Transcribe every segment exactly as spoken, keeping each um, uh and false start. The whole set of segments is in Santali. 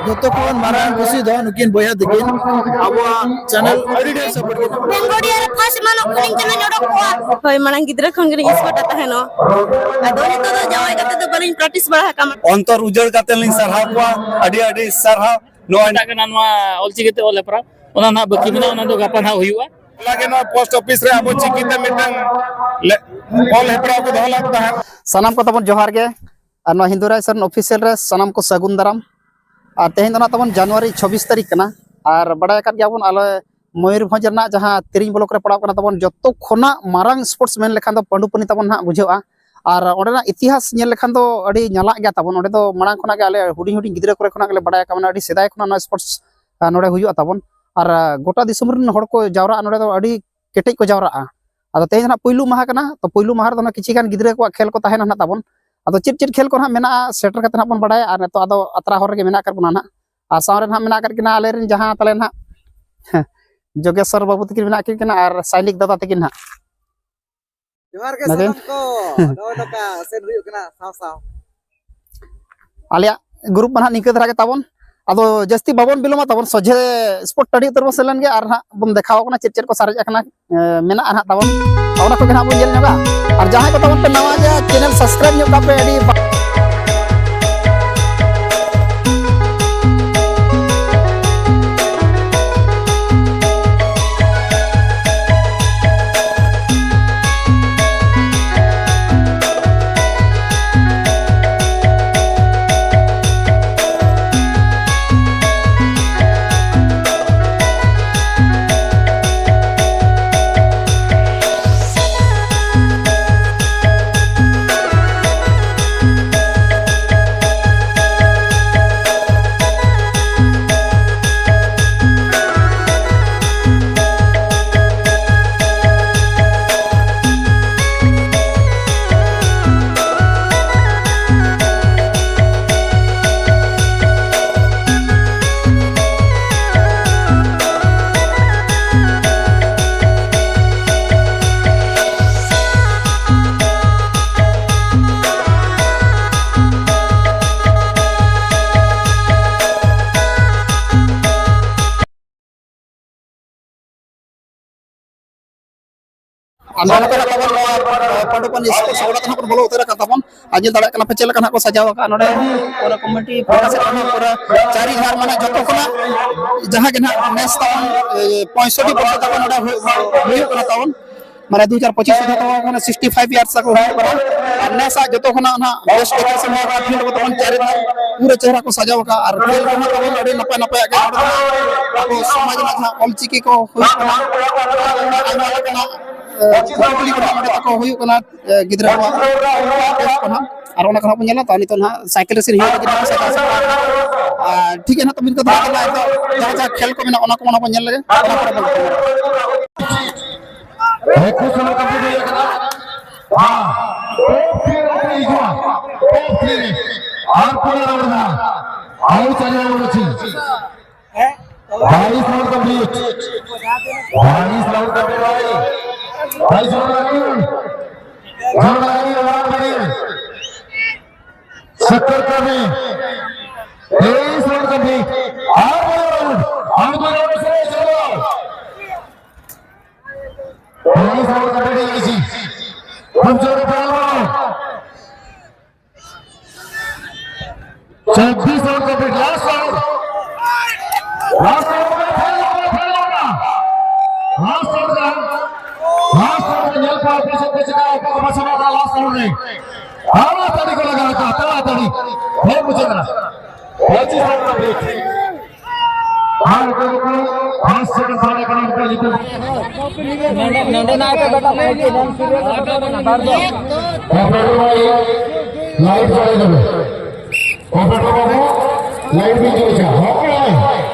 ᱡᱚᱛᱚ ᱠᱷᱚᱱ ᱢᱟᱨᱟᱝ ᱠᱩᱥᱤ ᱫᱚ ᱱᱩᱠᱤᱱ ᱵᱚᱭᱦᱟ ᱛᱟᱹᱠᱤᱱ ᱟᱵᱚᱣᱟᱜ ᱪᱮᱱᱮᱞ ᱟᱹᱰᱤ ᱰᱷᱮᱨ ᱥᱟᱯᱳᱨᱴ ᱠᱤᱱ ᱮᱢᱟ᱾ ᱵᱮᱝᱜᱚᱞᱤᱭᱟ ᱨᱮ ᱯᱷᱟᱥᱴ ᱮᱢᱟᱱᱚᱜ ᱠᱷᱟᱱᱤᱧ ᱪᱮᱱᱮᱞ ᱚᱰᱚᱠ ᱠᱚᱜᱼᱟ᱾ ᱦᱳᱭ, ᱢᱟᱲᱟᱝ ᱜᱤᱫᱽᱨᱟᱹ ᱠᱷᱚᱱ ᱜᱮᱞᱤᱧ ᱥᱟᱯᱳᱨᱴ ᱛᱟᱦᱮᱱᱚᱜ᱾ ᱟᱫᱚ ᱱᱤᱛᱚᱜ ᱫᱚ ᱡᱟᱶᱟᱭ ᱠᱟᱛᱮ ᱫᱚ ᱵᱟᱹᱞᱤᱧ ᱯᱨᱮᱠᱴᱤᱥ ᱵᱟᱲᱟ ᱟᱠᱟᱫᱼᱟ᱾ ᱚᱱᱛᱚᱨ ᱩᱡᱟᱹᱲ ᱠᱟᱛᱮ ᱞᱤᱧ ᱥᱟᱨᱦᱟᱣ ᱠᱚᱣᱟ, ᱟᱹᱰᱤ ᱟᱹᱰᱤ ᱥᱟᱨᱦᱟᱣ᱾ ᱱᱚᱣᱟ ᱢᱮᱛᱟᱜ ᱠᱟᱱᱟ ᱱᱚᱣᱟ ᱚᱞᱪᱤᱠᱤ ᱛᱮ ᱚᱞ ᱦᱮᱯᱨᱟᱣ, ᱚᱱᱟ ᱱᱟᱦᱟᱜ ᱵᱟᱹᱠᱤ ᱢᱮᱱᱟᱜᱼᱟ, ᱚᱱᱟ ᱫᱚ ᱜᱟᱯᱟ ᱱᱟᱦᱟᱜ ᱦᱩᱭᱩᱜᱼᱟ᱾ ᱚᱱᱟᱜᱮ ᱱᱚᱣᱟ ᱯᱳᱥᱴ ᱚᱯᱷᱤᱥ ᱨᱮ ᱟᱵᱚ ᱪᱤᱠᱤᱛᱮ ᱢᱤᱫᱴᱟᱝ ᱞᱮ-, ᱚᱞ ᱦᱮᱯᱨᱟᱣ ᱠᱚ ᱫᱚᱦᱚ ᱞᱮᱫ ᱛᱟᱦᱮᱸᱫ᱾ ᱥᱟᱱᱟᱢ ᱠᱚ ᱛᱟᱵᱚᱱ ᱡᱚᱦᱟᱨ ᱜᱮ᱾ ᱟᱨ ᱱᱚᱣᱟ ᱦᱤᱱᱫᱩ ᱨᱟᱭ ᱥᱚᱨᱮᱱ ᱚᱯᱷᱤᱥᱤᱭᱟᱞ ᱨᱮ ᱥᱟᱱᱟᱢ ᱠᱚ ᱥᱟᱹᱜᱩᱱ ᱫᱟᱨᱟᱢ᱾ ᱟᱨ ᱛᱮᱦᱮᱧ ᱫᱚ ᱱᱟᱜ ᱛᱟᱵᱚᱱ ᱡᱟᱱᱩᱣᱟᱨᱤ ᱪᱷᱚᱵᱵᱤᱥ ᱛᱟᱹᱨᱤᱠᱷ ᱠᱟᱱᱟ᱾ ᱟᱨ ᱵᱟᱲᱟᱭ ᱟᱠᱟᱫ ᱜᱮᱭᱟᱵᱚᱱ, ᱟᱞᱮ ᱢᱚᱭᱩᱨᱵᱷᱚᱸᱡᱽ ᱨᱮᱱᱟᱜ ᱡᱟᱦᱟᱸ ᱛᱤᱨᱤᱧ ᱵᱞᱚᱠ ᱨᱮ ᱯᱟᱲᱟᱣ ᱠᱟᱱᱟ ᱛᱟᱵᱚᱱ, ᱡᱚᱛᱚ ᱠᱷᱚᱱᱟᱜ ᱢᱟᱨᱟᱝ ᱥᱯᱳᱨᱴᱥ ᱢᱮᱱ ᱞᱮᱠᱷᱟᱱ ᱫᱚ ᱯᱟᱹᱰᱩᱯᱟᱹᱱᱤ ᱛᱟᱵᱚᱱ ᱱᱟᱜ ᱵᱩᱡᱷᱟᱹᱜᱼᱟ᱾ ᱟᱨ ᱚᱸᱰᱮᱱᱟᱜ ᱤᱛᱤᱦᱟᱥ ᱧᱮᱞ ᱞᱮᱠᱷᱟᱱ ᱫᱚ ᱟᱹᱰᱤ ᱧᱟᱞᱟᱜ ᱜᱮᱭᱟ ᱛᱟᱵᱚᱱ᱾ ᱚᱸᱰᱮ ᱫᱚ ᱢᱟᱲᱟᱝ ᱠᱷᱚᱱᱟᱜ ᱜᱮ ᱟᱞᱮ ᱦᱩᱰᱤᱧ ᱦᱩᱰᱤᱧ ᱜᱤᱫᱽᱨᱟᱹ ᱠᱚᱨᱮ ᱠᱷᱚᱱᱟᱜ ᱜᱮᱞᱮ ᱵᱟᱲᱟᱭ ᱟᱠᱟᱫ, ᱢᱟᱱᱮ ᱟᱹᱰᱤ ᱥᱮᱫᱟᱭ ᱠᱷᱚᱱᱟᱜ ᱱᱚᱣᱟ ᱥᱯᱳᱨᱴᱥ, ᱟᱨ, ᱱᱚᱰᱮ ᱦᱩᱭᱩᱜᱼᱟ ᱛᱟᱵᱚᱱ᱾ ᱟᱨ, ᱟᱨ, ᱜᱚᱴᱟ ᱫᱤᱥᱚᱢ ᱨᱮᱱ ᱦᱚᱲ ᱠᱚ ᱡᱟᱣᱨᱟᱜᱼᱟ, ᱱᱚᱰᱮ ᱫᱚ ᱟᱹᱰᱤ ᱠᱮᱴᱮᱡ ᱠᱚ ᱡᱟᱣᱨᱟᱜᱼᱟ᱾ ᱟᱫᱚ ᱛᱮᱦᱮᱧ ᱫᱚ ᱱᱟᱜ ᱯᱩᱭᱞᱩ ᱢᱟᱦᱟ ᱠᱟᱱᱟ, ᱛᱚ ᱯᱩᱭᱞᱩ ᱢᱟᱦᱟ ᱨᱮᱫᱚ ᱱᱟᱜ ᱠᱤᱪᱷᱤ ᱜᱟᱱ ᱜᱤᱫᱽᱨᱟᱹ ᱠᱚᱣᱟᱜ ᱠᱷᱮᱞ ᱠᱚ ᱛᱟᱦᱮᱱᱟ ᱱᱟᱜ ᱛᱟᱵᱚᱱ᱾ ᱟᱫᱚ ᱪᱮᱫ ᱪᱮᱫ ᱠᱷᱮᱞ ᱠᱚ ᱱᱟᱜ ᱢᱮᱱᱟᱜᱼᱟ, ᱥᱮᱴᱮᱨ ᱠᱟᱛᱮ ᱱᱟᱜ ᱵᱚᱱ ᱵᱟᱲᱟᱭᱟ᱾ ᱟᱨ ᱱᱤᱛᱚᱜ ᱟᱫᱚ ᱟᱛᱨᱟ ᱦᱚᱨ ᱨᱮᱜᱮ ᱢᱮᱱᱟᱜ ᱟᱠᱟᱫ ᱵᱚᱱᱟ ᱱᱟᱜ᱾ ᱟᱨ ᱥᱟᱶ ᱨᱮ ᱱᱟᱜ ᱢᱮᱱᱟᱜ ᱟᱠᱟᱫ ᱠᱤᱱᱟ ᱟᱞᱮ ᱨᱮᱱ ᱡᱟᱦᱟᱸ ᱛᱟᱞᱮ ᱱᱟᱜ ᱡᱳᱜᱮᱥᱣᱚᱨ ᱵᱟᱹᱵᱩ ᱛᱟᱹᱠᱤᱱ ᱢᱮᱱᱟᱜ ᱠᱤᱱ ᱠᱟᱱᱟ ᱟᱨ ᱥᱟᱭᱱᱤᱠ ᱫᱟᱫᱟ ᱛᱟᱹᱠᱤᱱ ᱱᱟᱜ᱾ ᱡᱚᱦᱟᱨ ᱜᱮ ᱱᱚᱰᱮ᱾ ᱥᱟᱱᱟᱢ ᱠᱚ᱾ ᱱᱚᱜᱼᱚᱭ ᱱᱚᱝᱠᱟ ᱥᱮᱱ ᱦᱩᱭᱩᱜ ᱠᱟᱱᱟ ᱥᱟᱶ ᱥᱟᱶ᱾ ᱟᱞᱮᱭᱟᱜ ᱜᱨᱩᱯ ᱢᱟ ᱱᱟᱦᱟᱜ ᱱᱤᱝᱠᱟᱹ ᱫᱷᱟᱨᱟ ᱜᱮ ᱛᱟᱵᱚᱱ᱾ ᱟᱫᱚ ᱡᱟᱹᱥᱛᱤ ᱵᱟᱵᱚᱱ ᱵᱤᱞᱚᱢᱟ, ᱛᱟᱵᱚᱱ ᱥᱚᱡᱷᱮ ᱥᱯᱳᱨᱴ ᱴᱟᱺᱰᱤ ᱩᱛᱟᱹᱨ ᱵᱚᱱ ᱥᱮᱱ ᱞᱮᱱ ᱜᱮ, ᱟᱨ ᱱᱟᱦᱟᱜ ᱵᱚᱱ ᱫᱮᱠᱷᱟᱣ ᱠᱟᱱᱟ ᱪᱮᱫ ᱪᱮᱫ ᱠᱚ ᱥᱟᱨᱮᱡ ᱟᱠᱟᱱᱟ, ᱮ, ᱢᱮᱱᱟᱜᱼᱟ ᱱᱟᱦᱟᱜ ᱛᱟᱵᱚᱱ᱾ ᱚᱱᱟ ᱠᱚᱜᱮ ᱱᱟᱦᱟᱜ ᱵᱚᱱ ᱧᱮᱞ ᱧᱚᱜᱟ᱾ ᱟᱨ ᱡᱟᱦᱟᱸᱭ ᱠᱚ ᱛᱟᱵᱚᱱ ᱯᱮ ᱱᱟᱣᱟ ᱜᱮᱭᱟ, ᱪᱮᱱᱮᱞ ᱥᱟᱵᱥᱠᱨᱟᱭᱤᱵ ᱧᱚᱜ ᱠᱟᱜ ᱯᱮ, ᱟᱹᱰᱤ ᱟᱨ ᱱᱚᱣᱟ ᱠᱚᱨᱮ ᱛᱟᱵᱚᱱ ᱱᱚᱣᱟ, ᱮ, ᱯᱟᱹᱰᱩ ᱯᱟᱹᱱᱤ ᱥᱯᱳᱨᱴᱥ ᱜᱚᱲᱟ ᱛᱮᱦᱚᱸ ᱵᱚᱱ ᱵᱚᱞᱚ ᱩᱛᱟᱹᱨ ᱟᱠᱟᱱ ᱛᱟᱵᱚᱱ᱾ ᱟᱨ ᱧᱮᱞ ᱫᱟᱲᱮᱭᱟᱜ ᱠᱟᱱᱟ ᱯᱮ ᱪᱮᱫ ᱞᱮᱠᱟ ᱱᱟᱜ ᱠᱚ ᱥᱟᱡᱟᱣ ᱟᱠᱟᱫᱼᱟ ᱱᱚᱰᱮ᱾ ᱯᱩᱨᱟᱹ ᱠᱚᱢᱤᱴᱤ ᱯᱟᱦᱴᱟ ᱥᱮᱫ ᱠᱷᱚᱱ ᱦᱚᱸ ᱯᱩᱨᱟᱹ ᱪᱟᱨ ᱦᱟᱡᱟᱨ, ᱢᱟᱱᱮ ᱡᱚᱛᱚ ᱠᱷᱚᱱᱟᱜ ᱡᱟᱦᱟᱸ ᱜᱮ ᱱᱟᱜ ᱱᱮᱥ ᱛᱟᱵᱚᱱ, ᱮ, ᱯᱚᱸᱭᱥᱚᱴᱴᱤ ᱵᱚᱪᱷᱚᱨ ᱛᱟᱵᱚᱱ ᱱᱚᱰᱮ ᱦᱩᱭ-, ᱦᱩᱭᱩᱜ ᱠᱟᱱᱟ ᱛᱟᱵᱚᱱ᱾ ᱢᱟᱱᱮ ᱫᱩ ᱦᱟᱡᱟᱨ ᱯᱚᱸᱪᱤᱥ ᱥᱩᱫᱷᱟ ᱛᱟᱵᱚᱱ ᱢᱟᱱᱮ ᱥᱤᱠᱥᱴᱤ ᱯᱷᱟᱭᱤᱵᱷ ᱤᱭᱟᱨᱥ ᱛᱟᱠᱚ ᱦᱩᱭᱩᱜ ᱠᱟᱱᱟ᱾ ᱟᱨ ᱱᱮᱥᱟᱜ ᱡᱚᱛᱚ ᱠᱷᱚᱱᱟᱜ ᱱᱟᱜ ᱵᱮᱥᱴ ᱰᱮᱠᱳᱨᱮᱥᱚᱱ ᱦᱩᱭ ᱠᱟᱱᱟ, ᱯᱷᱤᱞᱰ ᱠᱚ ᱛᱟᱵᱚᱱ ᱪᱟᱨᱮ ᱫᱷᱟᱨᱮ ᱯᱩᱨᱟᱹ ᱪᱮᱦᱨᱟ ᱠᱚ ᱥᱟᱡᱟᱣ ᱟᱠᱟᱫᱼᱟ᱾ ᱟᱨ ᱠᱷᱮᱞ ᱠᱚᱦᱚᱸ ᱛᱟᱵᱚᱱ ᱟᱹᱰᱤ ᱱᱟᱯᱟᱭ ᱱᱟᱯᱟᱭᱟᱜ ᱜᱮ ᱱᱚᱰᱮ ᱫᱚ ᱟᱵᱚ ᱥᱚᱢᱟᱡᱽ ᱨᱮᱱᱟᱜ ᱡᱟᱦᱟᱸ ᱚᱞᱪᱤᱠᱤ ᱠᱚ ᱦᱩᱭᱩᱜ ᱠᱟᱱᱟ, ᱟᱭᱢᱟ ᱞᱮᱠᱟᱱᱟᱜ, ᱮ, ᱠᱩᱠᱞᱤ ᱠᱚ ᱱᱟᱜ ᱱᱚᱰᱮ ᱛᱟᱠᱚ ᱦᱩᱭᱩᱜ ᱠᱟᱱᱟ, ᱮ, ᱜᱤᱫᱽᱨᱟᱹ ᱠᱚᱣᱟᱜ ᱠᱚ ᱱᱟᱜ᱾ ᱟᱨ ᱚᱱᱟ ᱠᱚ ᱱᱟᱜ ᱵᱚᱱ ᱧᱮᱞᱟ᱾ ᱛᱚ, ᱱᱤᱛᱚᱜ ᱱᱟᱜ ᱥᱟᱭᱠᱮᱞ ᱨᱮᱥᱤᱝ ᱦᱩᱭᱩᱜ ᱞᱟᱹᱜᱤᱫ ᱱᱟᱜ ᱥᱟᱡᱟᱣ ᱥᱟᱯᱲᱟᱣ ᱠᱟᱱᱟ᱾ ᱟᱨ ᱴᱷᱤᱠ ᱜᱮᱭᱟ ᱱᱟᱜ, ᱛᱚ, ᱢᱤᱫ ᱠᱟᱛᱷᱟ ᱦᱩᱭᱩᱜ ᱠᱟᱱᱟ, ᱱᱤᱛᱚᱜ ᱡᱟᱦᱟᱸ ᱡᱟᱦᱟᱸ ᱠᱷᱮᱞ ᱠᱚ ᱢᱮᱱᱟᱜᱼᱟ, ᱚᱱᱟ ᱠᱚ ᱚᱱᱟ ᱵᱚᱱ ᱧᱮᱞ ᱞᱮᱜᱮ, ᱚᱱᱟ ᱯᱚᱨᱮ ᱵᱚᱱ ᱮᱠᱩᱥ ᱨᱟᱱ ᱠᱚᱢᱯᱞᱤᱴ ᱦᱩᱭ ᱟᱠᱟᱱᱟ᱾ ᱦᱮᱸ, ᱴᱚᱯ ᱛᱷᱨᱤ ᱨᱮ ᱦᱤᱡᱩᱜᱼᱟ, ᱴᱚᱯ ᱛᱷᱨᱤ ᱨᱮ᱾ ᱟᱨ ᱯᱩᱱᱭᱟ ᱨᱟᱣᱩᱱᱰ ᱢᱮᱱᱟᱜᱼᱟ, ᱟᱨ ᱪᱟᱨᱭᱟ ᱨᱟᱣᱩᱱᱰ ᱚᱪᱷᱤ᱾ ᱵᱟᱭᱤᱥ ᱨᱟᱣᱩᱱᱰ ᱠᱚᱢᱯᱞᱤᱴ, ᱵᱟᱭᱤᱥ ᱨᱟᱣᱩᱱᱰ ᱠᱚᱢᱯᱞᱤᱴ ᱵᱷᱟᱭ, ᱵᱟᱭᱤᱥ ᱨᱟᱣᱩᱱᱰ ᱠᱚᱢᱯᱞᱤᱴ, ᱡᱚᱲ ᱞᱟᱜᱟᱣ ᱨᱟᱣᱩᱱᱰ ᱵᱟᱹᱲᱤᱡ, ᱥᱚᱛᱛᱚᱨ ᱠᱟᱹᱢᱤ, ᱛᱮᱭᱤᱥ ᱨᱟᱣᱩᱱᱰ ᱠᱚᱢᱯᱞᱤᱴ, ᱟᱨ ᱵᱟᱨᱭᱟ ᱨᱟᱣᱩᱱᱰ, ᱟᱨ ᱵᱟᱨᱭᱟ ᱨᱟᱣᱩᱱᱰ ᱥᱮ ᱪᱟᱞᱟᱣ᱾ ᱵᱟᱭᱤᱥ ᱨᱟᱣᱩᱱᱰ ᱠᱚᱢᱯᱞᱤᱴ ᱦᱩᱭ ᱜᱮᱥᱤ᱾ ᱯᱚᱧᱪᱚ ᱨᱮ ᱯᱟᱨᱚᱢ᱾ ᱪᱚᱵᱵᱤᱥ round complete, last round. Last round ᱨᱮ ᱯᱷᱮᱞ ᱞᱮᱱᱟ, ᱯᱷᱮᱞ ᱞᱮᱱᱟ᱾ ᱞᱟᱥᱴ ᱨᱟᱣᱩᱱᱰ ᱨᱮ, ᱞᱟᱥᱴ ᱨᱟᱣᱩᱱᱰ ᱨᱮ ᱧᱮᱞ ᱠᱚᱣᱟ ᱯᱮ ᱪᱮᱫ ᱠᱚ ᱪᱤᱠᱟᱹᱭᱟ, ᱚᱠᱚᱭ ᱠᱚ ᱵᱟᱥᱟ ᱵᱟᱥᱟ ᱞᱟᱥᱴ ᱨᱟᱣᱩᱱᱰ ᱨᱮ᱾ ᱛᱟᱲᱟᱛᱟᱲᱤ ᱠᱚ ᱞᱟᱜᱟᱣ ᱠᱚᱣᱟ, ᱛᱟᱲᱟᱛᱟᱲᱤ᱾ ᱯᱷᱮᱞ ᱢᱩᱪᱟᱹᱫ ᱮᱱᱟ᱾ ᱯᱚᱸᱪᱤᱥ ᱨᱟᱣᱩᱱᱰ ᱠᱚᱢᱯᱞᱤᱴ᱾ ᱟᱨ ᱚᱠᱚᱭ ᱠᱚ ᱯᱷᱟᱥᱴ ᱥᱮᱠᱮᱱᱰ ᱛᱷᱟᱨᱰ ᱟᱠᱟᱱᱟ ᱩᱱᱠᱩ ᱧᱩᱛᱩᱢ᱾ ᱱᱚᱰᱮ, ᱱᱚᱰᱮ ᱱᱟᱜ ᱠᱚ ᱵᱟᱰᱟᱭ ᱜᱮᱭᱟ, ᱵᱟᱨ ᱫᱚ᱾ ᱚᱯᱟᱨᱮᱴᱚᱨ ᱵᱷᱟᱭ, ᱞᱟᱭᱤᱴ ᱡᱟᱞᱟᱭ ᱫᱮᱵᱮ᱾ ᱚᱯᱟᱨᱮᱴᱚᱨ ᱵᱟᱹᱵᱩ, ᱞᱟᱭᱤᱴ ᱵᱤᱱ ᱡᱩᱞ ᱦᱚᱪᱚᱭᱟ᱾ ᱦᱚᱠ ᱞᱟᱭᱤᱴ᱾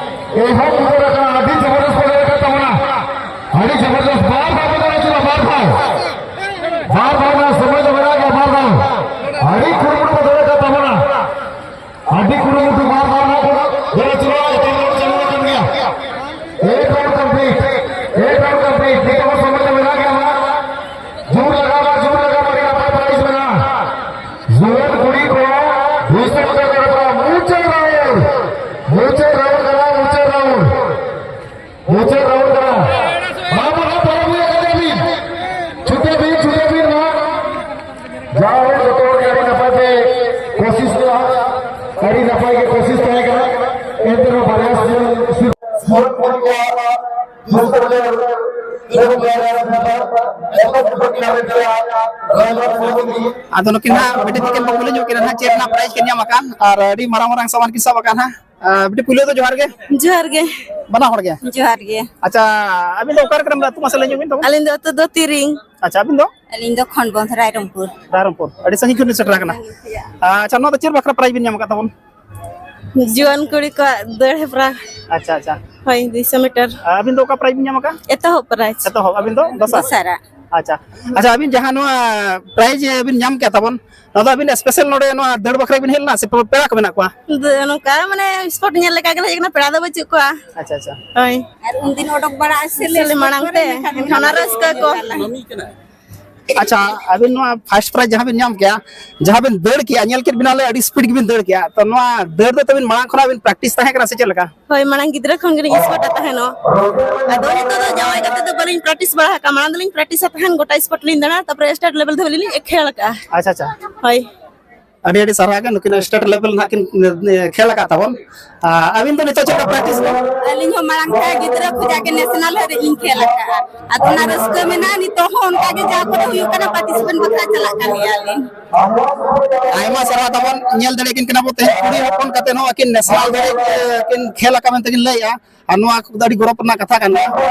ᱮᱦᱚᱵ ᱩᱛᱟᱹᱨ ᱟᱠᱟᱱᱟ, ᱟᱹᱰᱤ ᱡᱚᱵᱚᱨᱫᱚᱥᱛ ᱯᱮ ᱫᱟᱲᱮ ᱠᱟᱫ ᱛᱟᱵᱚᱱᱟ᱾ ᱟᱹᱰᱤ ᱡᱚᱵᱚᱨᱫᱚᱥᱛ, ᱵᱟᱨ ᱫᱷᱟᱣ ᱯᱮ ᱫᱟᱲᱮ ᱦᱚᱪᱚᱭᱟ, ᱵᱟᱨ ᱫᱷᱟᱣ᱾ ᱵᱟᱨ ᱫᱷᱟᱣ ᱨᱮᱱᱟᱜ ᱥᱚᱢᱚᱭ ᱫᱚ ᱢᱮᱱᱟᱜ ᱜᱮᱭᱟ, ᱵᱟᱨ ᱫᱷᱟᱣ᱾ ᱟᱹᱰᱤ ᱠᱩᱨᱩᱢᱩᱴᱩ ᱯᱮ ᱫᱟᱲᱮ ᱠᱟᱫ ᱛᱟᱵᱚᱱᱟ᱾ ᱟᱹᱰᱤ ᱠᱩᱨᱩᱢᱩᱴᱩ ᱵᱟᱨ ᱵᱟᱨ ᱱᱚᱣᱟ ᱠᱚ ᱡᱚᱲᱟ ᱪᱟᱞᱟᱣ, ᱮᱴᱟᱜ ᱦᱚᱲ ᱪᱟᱞᱟᱣ ᱟᱠᱟᱱ ᱜᱮᱭᱟ᱾ Eight round complete, eight round complete, ᱱᱤᱛᱚᱜ ᱦᱚᱸ ᱥᱚᱢᱚᱭ ᱫᱚ ᱢᱮᱱᱟᱜ ᱜᱮᱭᱟ ᱱᱟᱦᱟᱜ᱾ ᱡᱳᱨ ᱞᱟᱜᱟᱣ ᱢᱟ, ᱡᱳᱨ ᱞᱟᱜᱟᱣ ᱢᱟ, ᱟᱹᱰᱤ ᱱᱟᱯᱟᱭ ᱯᱨᱟᱭᱤᱡᱽ ᱢᱮᱱᱟᱜᱼᱟ᱾ ᱡᱩᱣᱟᱹᱱ ᱠᱩᱲᱤ ᱠᱚ ᱫᱩᱥᱚ ᱴᱟᱠᱟ ᱠᱚ ᱦᱟᱛᱟᱣᱟ᱾ ᱢᱩᱪᱟᱹᱫ ᱨᱟᱣᱩᱱᱰ, ᱢᱩᱪᱟᱹᱫ ᱨᱟᱣᱩᱱᱰ ᱠᱟᱱᱟ, ᱢᱩᱪᱟᱹᱫ ᱨᱟᱣᱩᱱᱰ, ᱢᱩᱪᱟᱹᱫ ᱨᱟᱣᱩᱱᱰ ᱠᱟᱱᱟ᱾ ᱵᱟᱵᱟ ᱦᱚᱸ ᱯᱟᱨᱚᱢ ᱦᱩᱭ ᱟᱠᱟᱱ ᱛᱟᱵᱤᱱ᱾ ᱡᱟᱭᱦᱳᱠ, ᱡᱚᱛᱚ ᱦᱚᱲ ᱜᱮ ᱟᱹᱰᱤ ᱱᱟᱯᱟᱭ ᱯᱮ ᱠᱳᱥᱤᱥ ᱞᱮᱫᱟ, ᱟᱹᱰᱤ ᱱᱟᱯᱟᱭ ᱜᱮ ᱠᱳᱥᱤᱥ ᱛᱟᱦᱮᱸ ᱠᱟᱱᱟ᱾ ᱮᱱᱛᱮ ᱨᱮᱦᱚᱸ ᱵᱟᱨᱭᱟ ᱥᱤᱨᱯᱟᱹ ᱟᱫᱚ ᱱᱩᱠᱤᱱ ᱦᱟᱸᱜ ᱢᱤᱫᱴᱮᱱ ᱛᱤᱠᱤᱱ ᱵᱚ ᱠᱩᱞᱤ ᱧᱚᱜ ᱠᱤᱱᱟ ᱦᱟᱸᱜ, ᱪᱮᱫ ᱨᱮᱱᱟᱜ ᱯᱨᱟᱭᱤᱡᱽ ᱠᱤᱱ ᱧᱟᱢ ᱟᱠᱟᱫ ᱟᱨ ᱟᱹᱰᱤ ᱢᱟᱨᱟᱝ ᱢᱟᱨᱟᱝ ᱥᱟᱢᱟᱱ ᱠᱤᱱ ᱥᱟᱵ ᱟᱠᱟᱫ ᱦᱟᱸᱜ᱾ ᱟᱨ ᱵᱤᱴᱤ, ᱯᱩᱭᱞᱩ ᱫᱚ ᱡᱚᱦᱟᱨ ᱜᱮ᱾ ᱡᱚᱦᱟᱨ ᱜᱮ᱾ ᱵᱟᱱᱟ ᱦᱚᱲ ᱜᱮ᱾ ᱡᱚᱦᱟᱨ ᱜᱮ᱾ ᱟᱪᱪᱷᱟ, ᱟᱹᱵᱤᱱ ᱫᱚ ᱚᱠᱟ ᱨᱮ ᱠᱟᱱᱟ ᱵᱤᱱ? ᱟᱹᱛᱩ ᱢᱟᱥᱮ ᱞᱟᱹᱭ ᱧᱚᱜ ᱵᱤᱱ ᱛᱟᱵᱚᱱ᱾ ᱟᱹᱞᱤᱧ ᱫᱚ ᱟᱹᱛᱩ ᱫᱚ ᱛᱤᱨᱤᱝ᱾ ᱟᱪᱪᱷᱟ, ᱟᱹᱵᱤᱱ ᱫᱚ? ᱟᱹᱞᱤᱧ ᱫᱚ ᱠᱷᱚᱸᱰᱵᱚᱸᱫᱷ ᱨᱟᱭᱨᱚᱝᱯᱩᱨ᱾ ᱨᱟᱭᱨᱚᱝᱯᱩᱨ᱾ ᱟᱹᱰᱤ ᱥᱟᱺᱜᱤᱧ ᱠᱷᱚᱱ ᱵᱤᱱ ᱥᱮᱴᱮᱨ ᱟᱠᱟᱱᱟ᱾ ᱟᱪᱪᱷᱟ, ᱱᱚᱣᱟ ᱫᱚ ᱪᱮᱫ ᱵᱟᱠᱷᱨᱟ ᱯᱨᱟᱭᱤᱡᱽ ᱵᱤᱱ ᱧᱟᱢ ᱟᱠᱟᱫ ᱛᱟᱵᱚᱱ? ᱡᱩᱣᱟᱹᱱ ᱠᱩᱲᱤ ᱠᱚᱣᱟᱜ ᱫᱟᱹᱲ ᱦᱮᱯᱨᱟᱣ᱾ ᱟᱪᱪᱷᱟ, ᱟᱪᱪᱷᱟ᱾ ᱦᱳᱭ, ᱫᱩᱭᱥᱚ ᱢᱤᱴᱟᱨ᱾ ᱟᱹᱵᱤᱱ ᱫᱚ ᱚᱠᱟ ᱯᱨᱟᱭᱤᱡᱽ ᱵᱤᱱ ᱧᱟᱢ ᱟᱠᱟᱫ? ᱮᱛᱚᱦᱚᱵ ᱯᱨᱟᱭᱤᱡᱽ᱾ ᱮᱛᱚᱦᱚᱵ, ᱟᱹᱵᱤᱱ ᱫᱚ ᱫᱚᱥᱟᱨ? ᱫᱚᱥᱟᱨᱟᱜ᱾ ᱟᱪᱪᱷᱟ, ᱟᱪᱪᱷᱟ, ᱟᱹᱵᱤᱱ ᱡᱟᱦᱟᱸ ᱱᱚᱣᱟ ᱯᱨᱟᱭᱤᱡᱽ ᱵᱤᱱ ᱧᱟᱢ ᱠᱮᱫ ᱛᱟᱵᱚᱱ, ᱱᱚᱣᱟ ᱫᱚ ᱟᱹᱵᱤᱱ ᱥᱯᱮᱥᱟᱞ ᱱᱚᱰᱮ ᱱᱚᱣᱟ ᱫᱟᱹᱲ ᱵᱟᱠᱷᱨᱟ ᱵᱤᱱ ᱦᱮᱡ ᱞᱮᱱᱟ ᱥᱮ ᱯᱮᱲᱟ ᱠᱚ ᱢᱮᱱᱟᱜ ᱠᱚᱣᱟ? ᱫᱟᱹᱲ ᱱᱚᱝᱠᱟ ᱢᱟᱱᱮ ᱥᱯᱳᱨᱴ ᱧᱮᱞ ᱞᱮᱠᱟ ᱜᱮᱞᱮ ᱦᱮᱡ ᱟᱠᱟᱱᱟ, ᱯᱮᱲᱟ ᱫᱚ ᱵᱟᱹᱪᱩᱜ ᱠᱚᱣᱟ᱾ ᱟᱪᱪᱷᱟ, ᱟᱪᱪᱷᱟ᱾ ᱦᱳᱭ᱾ ᱟᱨ ᱩᱱᱫᱤᱱ ᱚᱰᱚᱠ ᱵᱟᱲᱟ ᱥᱮ ᱥᱮ ᱢᱟᱲᱟᱝ ᱛᱮ, ᱮᱱᱠᱷᱟᱱ ᱚᱱᱟ ᱨᱟᱹᱥᱠᱟᱹ ᱠᱚ᱾ ᱟᱪᱪᱷᱟ, ᱟᱹᱵᱤᱱ ᱱᱚᱣᱟ ᱯᱷᱟᱥᱴ ᱯᱨᱟᱭᱤᱡᱽ ᱡᱟᱦᱟᱸ ᱵᱤᱱ ᱧᱟᱢ ᱠᱮᱜᱼᱟ, ᱡᱟᱦᱟᱸ ᱵᱤᱱ ᱫᱟᱹᱲ ᱠᱮᱜᱼᱟ, ᱧᱮᱞ ᱠᱮᱫ ᱵᱤᱱᱟᱞᱮ ᱟᱹᱰᱤ ᱥᱯᱤᱰ ᱜᱮᱵᱤᱱ ᱫᱟᱹᱲ ᱠᱮᱜᱼᱟ, ᱛᱚ ᱱᱚᱣᱟ ᱫᱟᱹᱲ ᱫᱚ ᱛᱟᱹᱵᱤᱱ ᱢᱟᱲᱟᱝ ᱠᱷᱚᱱᱟᱜ ᱵᱤᱱ ᱯᱨᱮᱠᱴᱤᱥ ᱛᱟᱦᱮᱸ ᱠᱟᱱᱟ ᱥᱮ ᱪᱮᱫ ᱞᱮᱠᱟ? ᱦᱳᱭ, ᱢᱟᱲᱟᱝ ᱜᱤᱫᱽᱨᱟᱹ ᱠᱷᱚᱱ ᱜᱮᱞᱤᱧ ᱥᱯᱳᱨᱴ ᱛᱟᱦᱮᱱᱚᱜ᱾ ᱟᱫᱚ ᱱᱤᱛᱚᱜ ᱫᱚ ᱡᱟᱶᱟᱭ ᱠᱟᱛᱮ ᱫᱚ ᱵᱟᱹᱞᱤᱧ ᱯᱨᱮᱠᱴᱤᱥ ᱵᱟᱲᱟ ᱟᱠᱟᱫᱼᱟ, ᱢᱟᱲᱟᱝ ᱫᱚᱞᱤᱧ ᱯᱨᱮᱠᱴᱤᱥ ᱛᱟᱦᱮᱱ, ᱜᱚᱴᱟ ᱥᱯᱳᱨᱴ ᱞᱤᱧ ᱫᱟᱬᱟ, ᱛᱟᱨᱯᱚᱨᱮ ᱥᱴᱮᱴ ᱞᱮᱵᱮᱞ ᱫᱷᱟᱹᱵᱤᱡ ᱞᱤᱧ ᱠᱷᱮᱞ ᱟᱠᱟᱫᱼᱟ᱾ ᱟᱪᱪᱷᱟ, ᱟᱪᱪᱷᱟ᱾ ᱦᱳᱭ᱾ ᱟᱹᱰᱤ ᱟᱹᱰᱤ ᱥᱟᱨᱦᱟᱣ ᱜᱮ, ᱱᱩᱠᱤᱱ ᱥᱴᱮᱴ ᱞᱮᱵᱮᱞ ᱱᱟᱦᱟᱜ ᱠᱤᱱ, ᱮ, ᱠᱷᱮᱞ ᱟᱠᱟᱫ ᱛᱟᱵᱚᱱ᱾ ᱟ, ᱟᱹᱵᱤᱱ ᱫᱚ ᱱᱤᱛᱚᱜ ᱪᱮᱫ ᱞᱮᱠᱟ ᱯᱨᱮᱠᱴᱤᱥ ᱠᱚ? ᱟᱹᱞᱤᱧ ᱦᱚᱸ ᱢᱟᱲᱟᱝ ᱛᱮ ᱜᱤᱫᱽᱨᱟᱹ ᱠᱷᱚᱱᱟᱜ ᱜᱮ ᱱᱮᱥᱱᱟᱞ ᱦᱟᱹᱨᱤᱡ ᱞᱤᱧ ᱠᱷᱮᱞ ᱟᱠᱟᱫᱼᱟ᱾ ᱟᱫᱚ ᱚᱱᱟ ᱨᱟᱹᱥᱠᱟᱹ ᱢᱮᱱᱟᱜᱼᱟ, ᱱᱤᱛᱚᱜ ᱦᱚᱸ ᱚᱱᱠᱟ ᱜᱮ ᱡᱟ ᱠᱚᱨᱮ ᱦᱩᱭᱩᱜ ᱠᱟᱱᱟ, ᱯᱟᱨᱴᱤᱥᱤᱯᱮᱱᱴ ᱵᱟᱠᱷᱨᱟ ᱪᱟᱞᱟᱜ ᱠᱟᱱ ᱜᱮᱭᱟᱞᱤᱧ᱾ ᱟᱭᱢᱟ ᱥᱟᱨᱦᱟᱣ ᱛᱟᱵᱚᱱ, ᱧᱮᱞ ᱫᱟᱲᱮᱭᱟᱜ ᱠᱤᱱ ᱠᱟᱱᱟ ᱵᱚ ᱛᱮᱦᱮᱧ ᱠᱩᱲᱤ ᱦᱚᱯᱚᱱ ᱠᱟᱛᱮ ᱦᱚᱸ ᱟᱹᱠᱤᱱ ᱱᱮᱥᱱᱟᱞ ᱫᱷᱟᱹᱨᱤᱡ, ᱮ, ᱠᱤᱱ ᱠᱷᱮᱞ ᱟᱠᱟᱫ ᱢᱮᱱᱛᱮ ᱠᱤᱱ ᱞᱟᱹᱭᱮᱜᱼᱟ᱾ ᱟᱨ ᱱᱚᱣᱟ ᱠᱚᱫᱚ ᱟᱹᱰᱤ ᱜᱚᱨᱚᱵᱽ ᱨᱮᱱᱟᱜ ᱠᱟᱛᱷᱟ ᱠᱟᱱᱟ᱾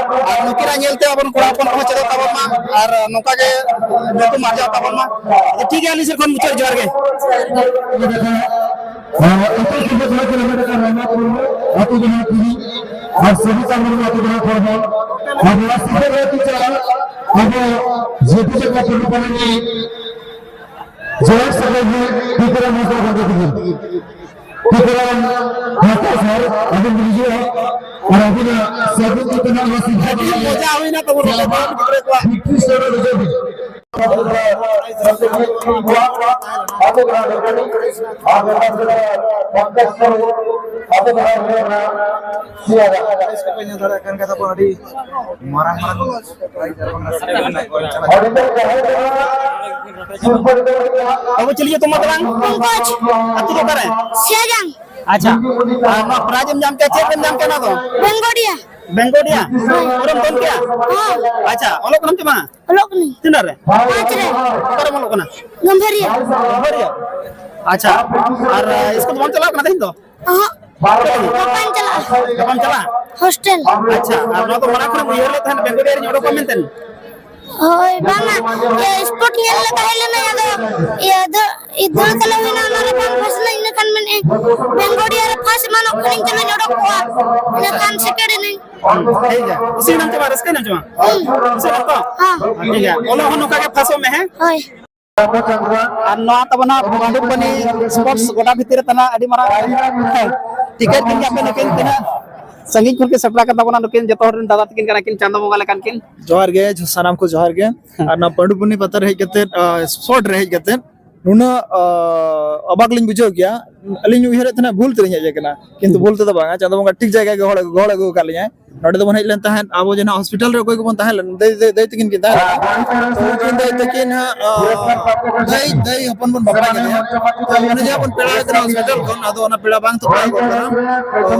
ᱟᱨ ᱱᱩᱠᱤᱱᱟᱜ ᱧᱮᱞᱛᱮ ᱟᱵᱚ ᱨᱮᱱ ᱠᱚᱲᱟ ᱦᱚᱯᱚᱱ ᱠᱚᱦᱚᱸ ᱪᱮᱫᱚᱜ ᱛᱟᱵᱚᱱ ᱢᱟ ᱟᱨ ᱱᱚᱝᱠᱟ ᱜᱮ ᱧᱩᱛᱩᱢ ᱟᱨᱡᱟᱣ ᱛᱟᱵᱚᱱ ᱢᱟ᱾ ᱟᱫᱚ ᱴᱷᱤᱠ ᱜᱮᱭᱟ, ᱟᱹᱞᱤᱧ ᱥᱮᱫ ᱠᱷᱚᱱ ᱢᱩᱪᱟᱹᱫ ᱡᱚᱦᱟᱨ ᱜᱮ᱾ ᱟᱨ ᱟᱹᱛᱩ ᱥᱤᱫᱷᱟᱹ ᱥᱚᱲᱚᱠ ᱨᱮ ᱢᱮᱱᱟᱜ ᱠᱟᱱᱟ ᱨᱟᱢᱱᱟᱛᱷ ᱢᱩᱨᱢᱩ ᱟᱹᱛᱩ ᱡᱟᱦᱟᱸ ᱠᱩᱲᱤ ᱟᱨ ᱥᱚᱵᱤᱛᱟ ᱢᱩᱨᱢᱩ ᱟᱹᱛᱩ ᱡᱟᱦᱟᱸ ᱠᱚᱲᱟ ᱦᱚᱯᱚᱱ᱾ ᱟᱨ ᱱᱚᱣᱟ ᱥᱤᱫᱷᱟᱹ ᱨᱮ ᱟᱹᱛᱩ ᱪᱟᱞᱟᱜ ᱟᱵᱚ ᱡᱮᱯᱤ ᱡᱟᱭᱜᱟ ᱯᱩᱨᱵᱚ ᱯᱟᱱᱟᱱᱤ ᱡᱚᱭᱮᱱᱴ ᱥᱮᱠᱨᱮᱴᱟᱨᱤ ᱴᱤᱠᱟᱹᱨᱟᱢ ᱦᱟᱸᱥᱫᱟ ᱜᱚᱢᱠᱮ ᱛᱤᱠᱤᱱ᱾ ᱴᱤᱠᱟᱹᱨᱟᱢ ᱦᱟᱸᱥᱫᱟ ᱥᱟᱨ, ᱟᱹᱵᱤᱱ ᱵᱤᱱ ᱦᱤᱡᱩᱜᱼᱟ ᱟᱨ ᱟᱹᱵᱤᱱᱟᱜ ᱥᱟᱹᱜᱩᱱ ᱛᱮ ᱛᱮᱱᱟᱜ ᱱᱚᱣᱟ ᱥᱤᱫᱷᱟᱹ ᱟᱹᱰᱤ ᱢᱚᱡᱟ ᱦᱩᱭᱱᱟ ᱛᱟᱵᱚᱱ ᱨᱚᱲ ᱛᱟᱵᱚᱱ ᱜᱤᱫᱽᱨᱟᱹ ᱠᱚᱣᱟᱜ᱾ ᱯᱷᱤᱯᱴᱤ ᱥᱴᱟᱨ ᱨᱮ ᱨᱤᱡᱟᱨᱵᱷ ᱵᱤᱱ᱾ ᱟᱹᱰᱤ ᱢᱟᱨᱟᱝ ᱢᱟᱨᱟᱝ ᱟᱵᱚ ᱪᱮᱫ ᱞᱟᱹᱜᱤᱫ ᱛᱚᱢᱟ ᱛᱟᱞᱟᱝ? ᱯᱚᱝᱠᱚᱡᱽ᱾ ᱟᱹᱛᱩ ᱫᱚ ᱚᱠᱟᱨᱮ? ᱥᱤᱭᱟᱡᱟᱝ᱾ ᱟᱪᱪᱷᱟ, ᱟᱨ ᱱᱚᱣᱟ prize ᱮᱢ ᱧᱟᱢ ᱠᱮᱫᱟ, ᱪᱮᱫ ᱮᱢ ᱧᱟᱢ ᱠᱮᱫᱟ ᱱᱚᱣᱟ ᱫᱚ? ᱵᱮᱝᱜᱚᱰᱤᱭᱟ᱾ ᱵᱮᱝᱜᱚᱰᱤᱭᱟ? ᱦᱳᱭ᱾ ᱯᱩᱨᱟᱹᱢ ᱫᱚᱱ ᱠᱮᱫᱟ? ᱦᱚᱸ᱾ ᱟᱪᱪᱷᱟ, ᱚᱞᱚᱜ ᱠᱟᱱᱟᱢ ᱪᱮ ᱵᱟᱝ? ᱚᱞᱚᱜ ᱠᱟᱹᱱᱟᱹᱧ᱾ ᱛᱤᱱᱟᱹᱜ ᱨᱮ? ᱯᱟᱸᱪ ᱨᱮ᱾ ᱚᱠᱟᱨᱮᱢ ᱚᱞᱚᱜ ᱠᱟᱱᱟ? ᱜᱟᱹᱢᱵᱷᱟᱹᱨᱤᱭᱟᱹ᱾ ᱜᱟᱹᱢᱵᱷᱟᱹᱨᱤᱭᱟᱹ? ᱟᱪᱪᱷᱟ, ᱟᱨ ᱥᱠᱩᱞ ᱫᱚ ᱵᱟᱢ ᱪᱟᱞᱟᱣ ᱠᱟᱱᱟ ᱛᱮᱦᱮᱧ ᱫᱚ? ᱚᱦᱚᱸ᱾ ᱜᱟᱯᱟᱧ ᱪᱟᱞᱟᱜᱼᱟ᱾ ᱜᱟᱯᱟᱢ ᱪᱟᱞᱟᱜᱼᱟ? ᱦᱳᱥᱴᱮᱞ᱾ ᱟᱪᱪᱷᱟ, ᱟᱨ ᱱᱚᱣᱟ ᱫᱚ ᱢᱟᱲᱟᱝ ᱠᱷᱚᱱᱮᱢ ᱩᱭᱦᱟᱹᱨ ᱞᱮᱫ ᱛᱟᱦᱮᱸᱫ ᱵᱮᱝᱜᱚᱞᱤᱭᱟ ᱨᱤᱧ ᱚᱰᱚᱠᱚᱜᱼᱟ ᱢᱮᱱᱛᱮ? ᱦᱳᱭ, ᱵᱟᱝᱟ᱾ ᱤᱭᱟᱹ, ᱥᱯᱳᱨᱴ ᱧᱮᱞ ᱞᱮ ᱛᱟᱦᱮᱸ ᱞᱮᱱᱟ, ᱟᱫᱚ, ᱤᱭᱟᱹ, ᱫᱟᱹᱲ, ᱤᱭᱟᱹ, ᱫᱟᱹᱲ ᱛᱟᱞᱮ ᱦᱩᱭᱱᱟ, ᱚᱱᱟ ᱨᱮ ᱵᱟᱝ ᱯᱷᱟᱥᱴ ᱞᱮᱱᱟ, ᱤᱱᱟᱹ ᱠᱷᱟᱱ ᱢᱮᱱᱮᱫ ᱟᱹᱧ, ᱵᱮᱝᱜᱚᱞᱤᱭᱟ ᱨᱮ ᱯᱷᱟᱥᱴ ᱮᱢᱟᱱᱚᱜ ᱠᱷᱟᱱᱤᱧ, ᱪᱚᱞᱚᱧ ᱚᱰᱚᱠ ᱠᱚᱜᱼᱟ᱾ ᱤᱱᱟᱹ ᱠᱷᱟᱱ ᱥᱮᱠᱮᱱᱰ ᱮᱱᱟᱹᱧ᱾ ᱴᱷᱤᱠ ᱜᱮᱭᱟ, ᱠᱩᱥᱤ ᱮᱱᱟᱢ ᱪᱮ ᱵᱟᱝ, ᱨᱟᱹᱥᱠᱟᱹ ᱮᱱᱟᱢ ᱪᱮ ᱵᱟᱝ? ᱦᱩᱸ᱾ ᱠᱩᱥᱤ ᱮᱱᱟᱢ ᱛᱚ? ᱦᱮᱸ᱾ ᱴᱷᱤᱠ ᱜᱮᱭᱟ, ᱚᱞᱚᱜ ᱦᱚᱸ ᱱᱚᱝᱠᱟ ᱜᱮ ᱯᱷᱟᱥᱚᱜ ᱢᱮ, ᱦᱮᱸ? ᱦᱳᱭ᱾ ᱟᱨ ᱱᱚᱣᱟ ᱛᱟᱵᱚᱱᱟ ᱯᱟᱺᱰᱩᱯᱟᱱᱤ ᱥᱯᱳᱨᱴᱥ ᱜᱚᱰᱟ ᱵᱷᱤᱛᱤᱨ ᱨᱮ ᱛᱟᱦᱮᱱᱟ, ᱟᱹᱰᱤ ᱢᱟᱨᱟᱝ ᱴᱤᱠᱤᱴ ᱠᱤᱱ ᱜᱮ ᱟᱯᱮ ᱱᱩᱠᱤᱱ ᱛᱤᱱᱟᱹᱜ ᱥᱟᱺᱜᱤᱧ ᱠᱷᱚᱱ ᱠᱤᱱ ᱥᱮᱴᱮᱨ ᱟᱠᱟᱫ ᱛᱟᱵᱚᱱᱟ, ᱱᱩᱠᱤᱱ ᱡᱚᱛᱚ ᱦᱚᱲ ᱨᱮᱱ ᱫᱟᱫᱟ ᱛᱟᱹᱠᱤᱱ ᱠᱟᱱᱟ ᱠᱤᱱ, ᱪᱟᱸᱫᱚ ᱵᱚᱸᱜᱟ ᱞᱮᱠᱟᱱ ᱠᱤᱱ᱾ ᱡᱚᱦᱟᱨ ᱜᱮ, ᱥᱟᱱᱟᱢ ᱠᱚ ᱡᱚᱦᱟᱨ ᱜᱮ᱾ ᱟᱨ ᱱᱚᱣᱟ ᱯᱟᱺᱰᱩᱯᱟᱱᱤ ᱯᱟᱛᱟ ᱨᱮ ᱦᱮᱡ ᱠᱟᱛᱮᱫ, ᱟᱸ, ᱥᱯᱳᱨᱴ ᱨᱮ ᱦᱮᱡ ᱠᱟᱛᱮᱫ ᱱᱩᱱᱟᱹᱜ, ᱟᱸ, ᱚᱵᱟᱠ ᱞᱤᱧ ᱵᱩᱡᱷᱟᱹᱣ ᱠᱮᱭᱟ᱾ ᱟᱹᱞᱤᱧ ᱩᱭᱦᱟᱹᱨᱮᱫ ᱛᱟᱦᱮᱱᱟ ᱵᱷᱩᱞ ᱛᱮᱞᱤᱧ ᱦᱮᱡ ᱟᱠᱟᱱᱟ, ᱠᱤᱱᱛᱩ ᱵᱷᱩᱞ ᱛᱮᱫᱚ ᱵᱟᱝᱟ, ᱪᱟᱸᱫᱚ ᱵᱚᱸᱜᱟ ᱴᱷᱤᱠ ᱡᱟᱭᱜᱟ ᱜᱮ ᱦᱚᱲ, ᱜᱚᱦᱚᱲ ᱟᱹᱜᱩ ᱟᱠᱟᱫ ᱞᱤᱧᱟᱭ᱾ ᱱᱚᱰᱮ ᱫᱚᱵᱚᱱ ᱦᱮᱡ ᱞᱮᱱ ᱛᱟᱦᱮᱸᱫ, ᱟᱵᱚ ᱡᱟᱦᱟᱸ ᱦᱚᱥᱯᱤᱴᱟᱞ ᱨᱮ ᱚᱠᱚᱭ ᱠᱚᱵᱚᱱ ᱛᱟᱦᱮᱸ ᱞᱮᱱ, ᱫᱟᱹᱭ, ᱫᱟᱹᱭ, ᱫᱟᱹᱭ ᱛᱟᱹᱠᱤᱱ ᱠᱤᱱ ᱛᱟᱦᱮᱸ ᱞᱮᱱᱟ᱾ ᱛᱚ ᱩᱱᱠᱤᱱ ᱫᱟᱹᱭ ᱛᱟᱹᱠᱤᱱ ᱦᱟᱸᱜ, ᱟᱸ, ᱫᱟᱹᱭ, ᱫᱟᱹᱭ ᱦᱚᱯᱚᱱ ᱵᱚᱱ ᱵᱟᱯᱞᱟ ᱠᱮᱫᱮᱭᱟ᱾ ᱛᱚ ᱚᱱᱮ ᱡᱟᱦᱟᱸ ᱵᱚᱱ ᱯᱮᱲᱟ ᱠᱟᱱᱟ ᱦᱚᱥᱯᱤᱴᱟᱞ ᱠᱷᱚᱱ, ᱟᱫᱚ ᱚᱱᱟ ᱯᱮᱲᱟ ᱵᱟᱝ ᱛᱚᱯᱟᱜ ᱠᱚᱜ ᱠᱟᱱᱟ᱾ ᱛᱚ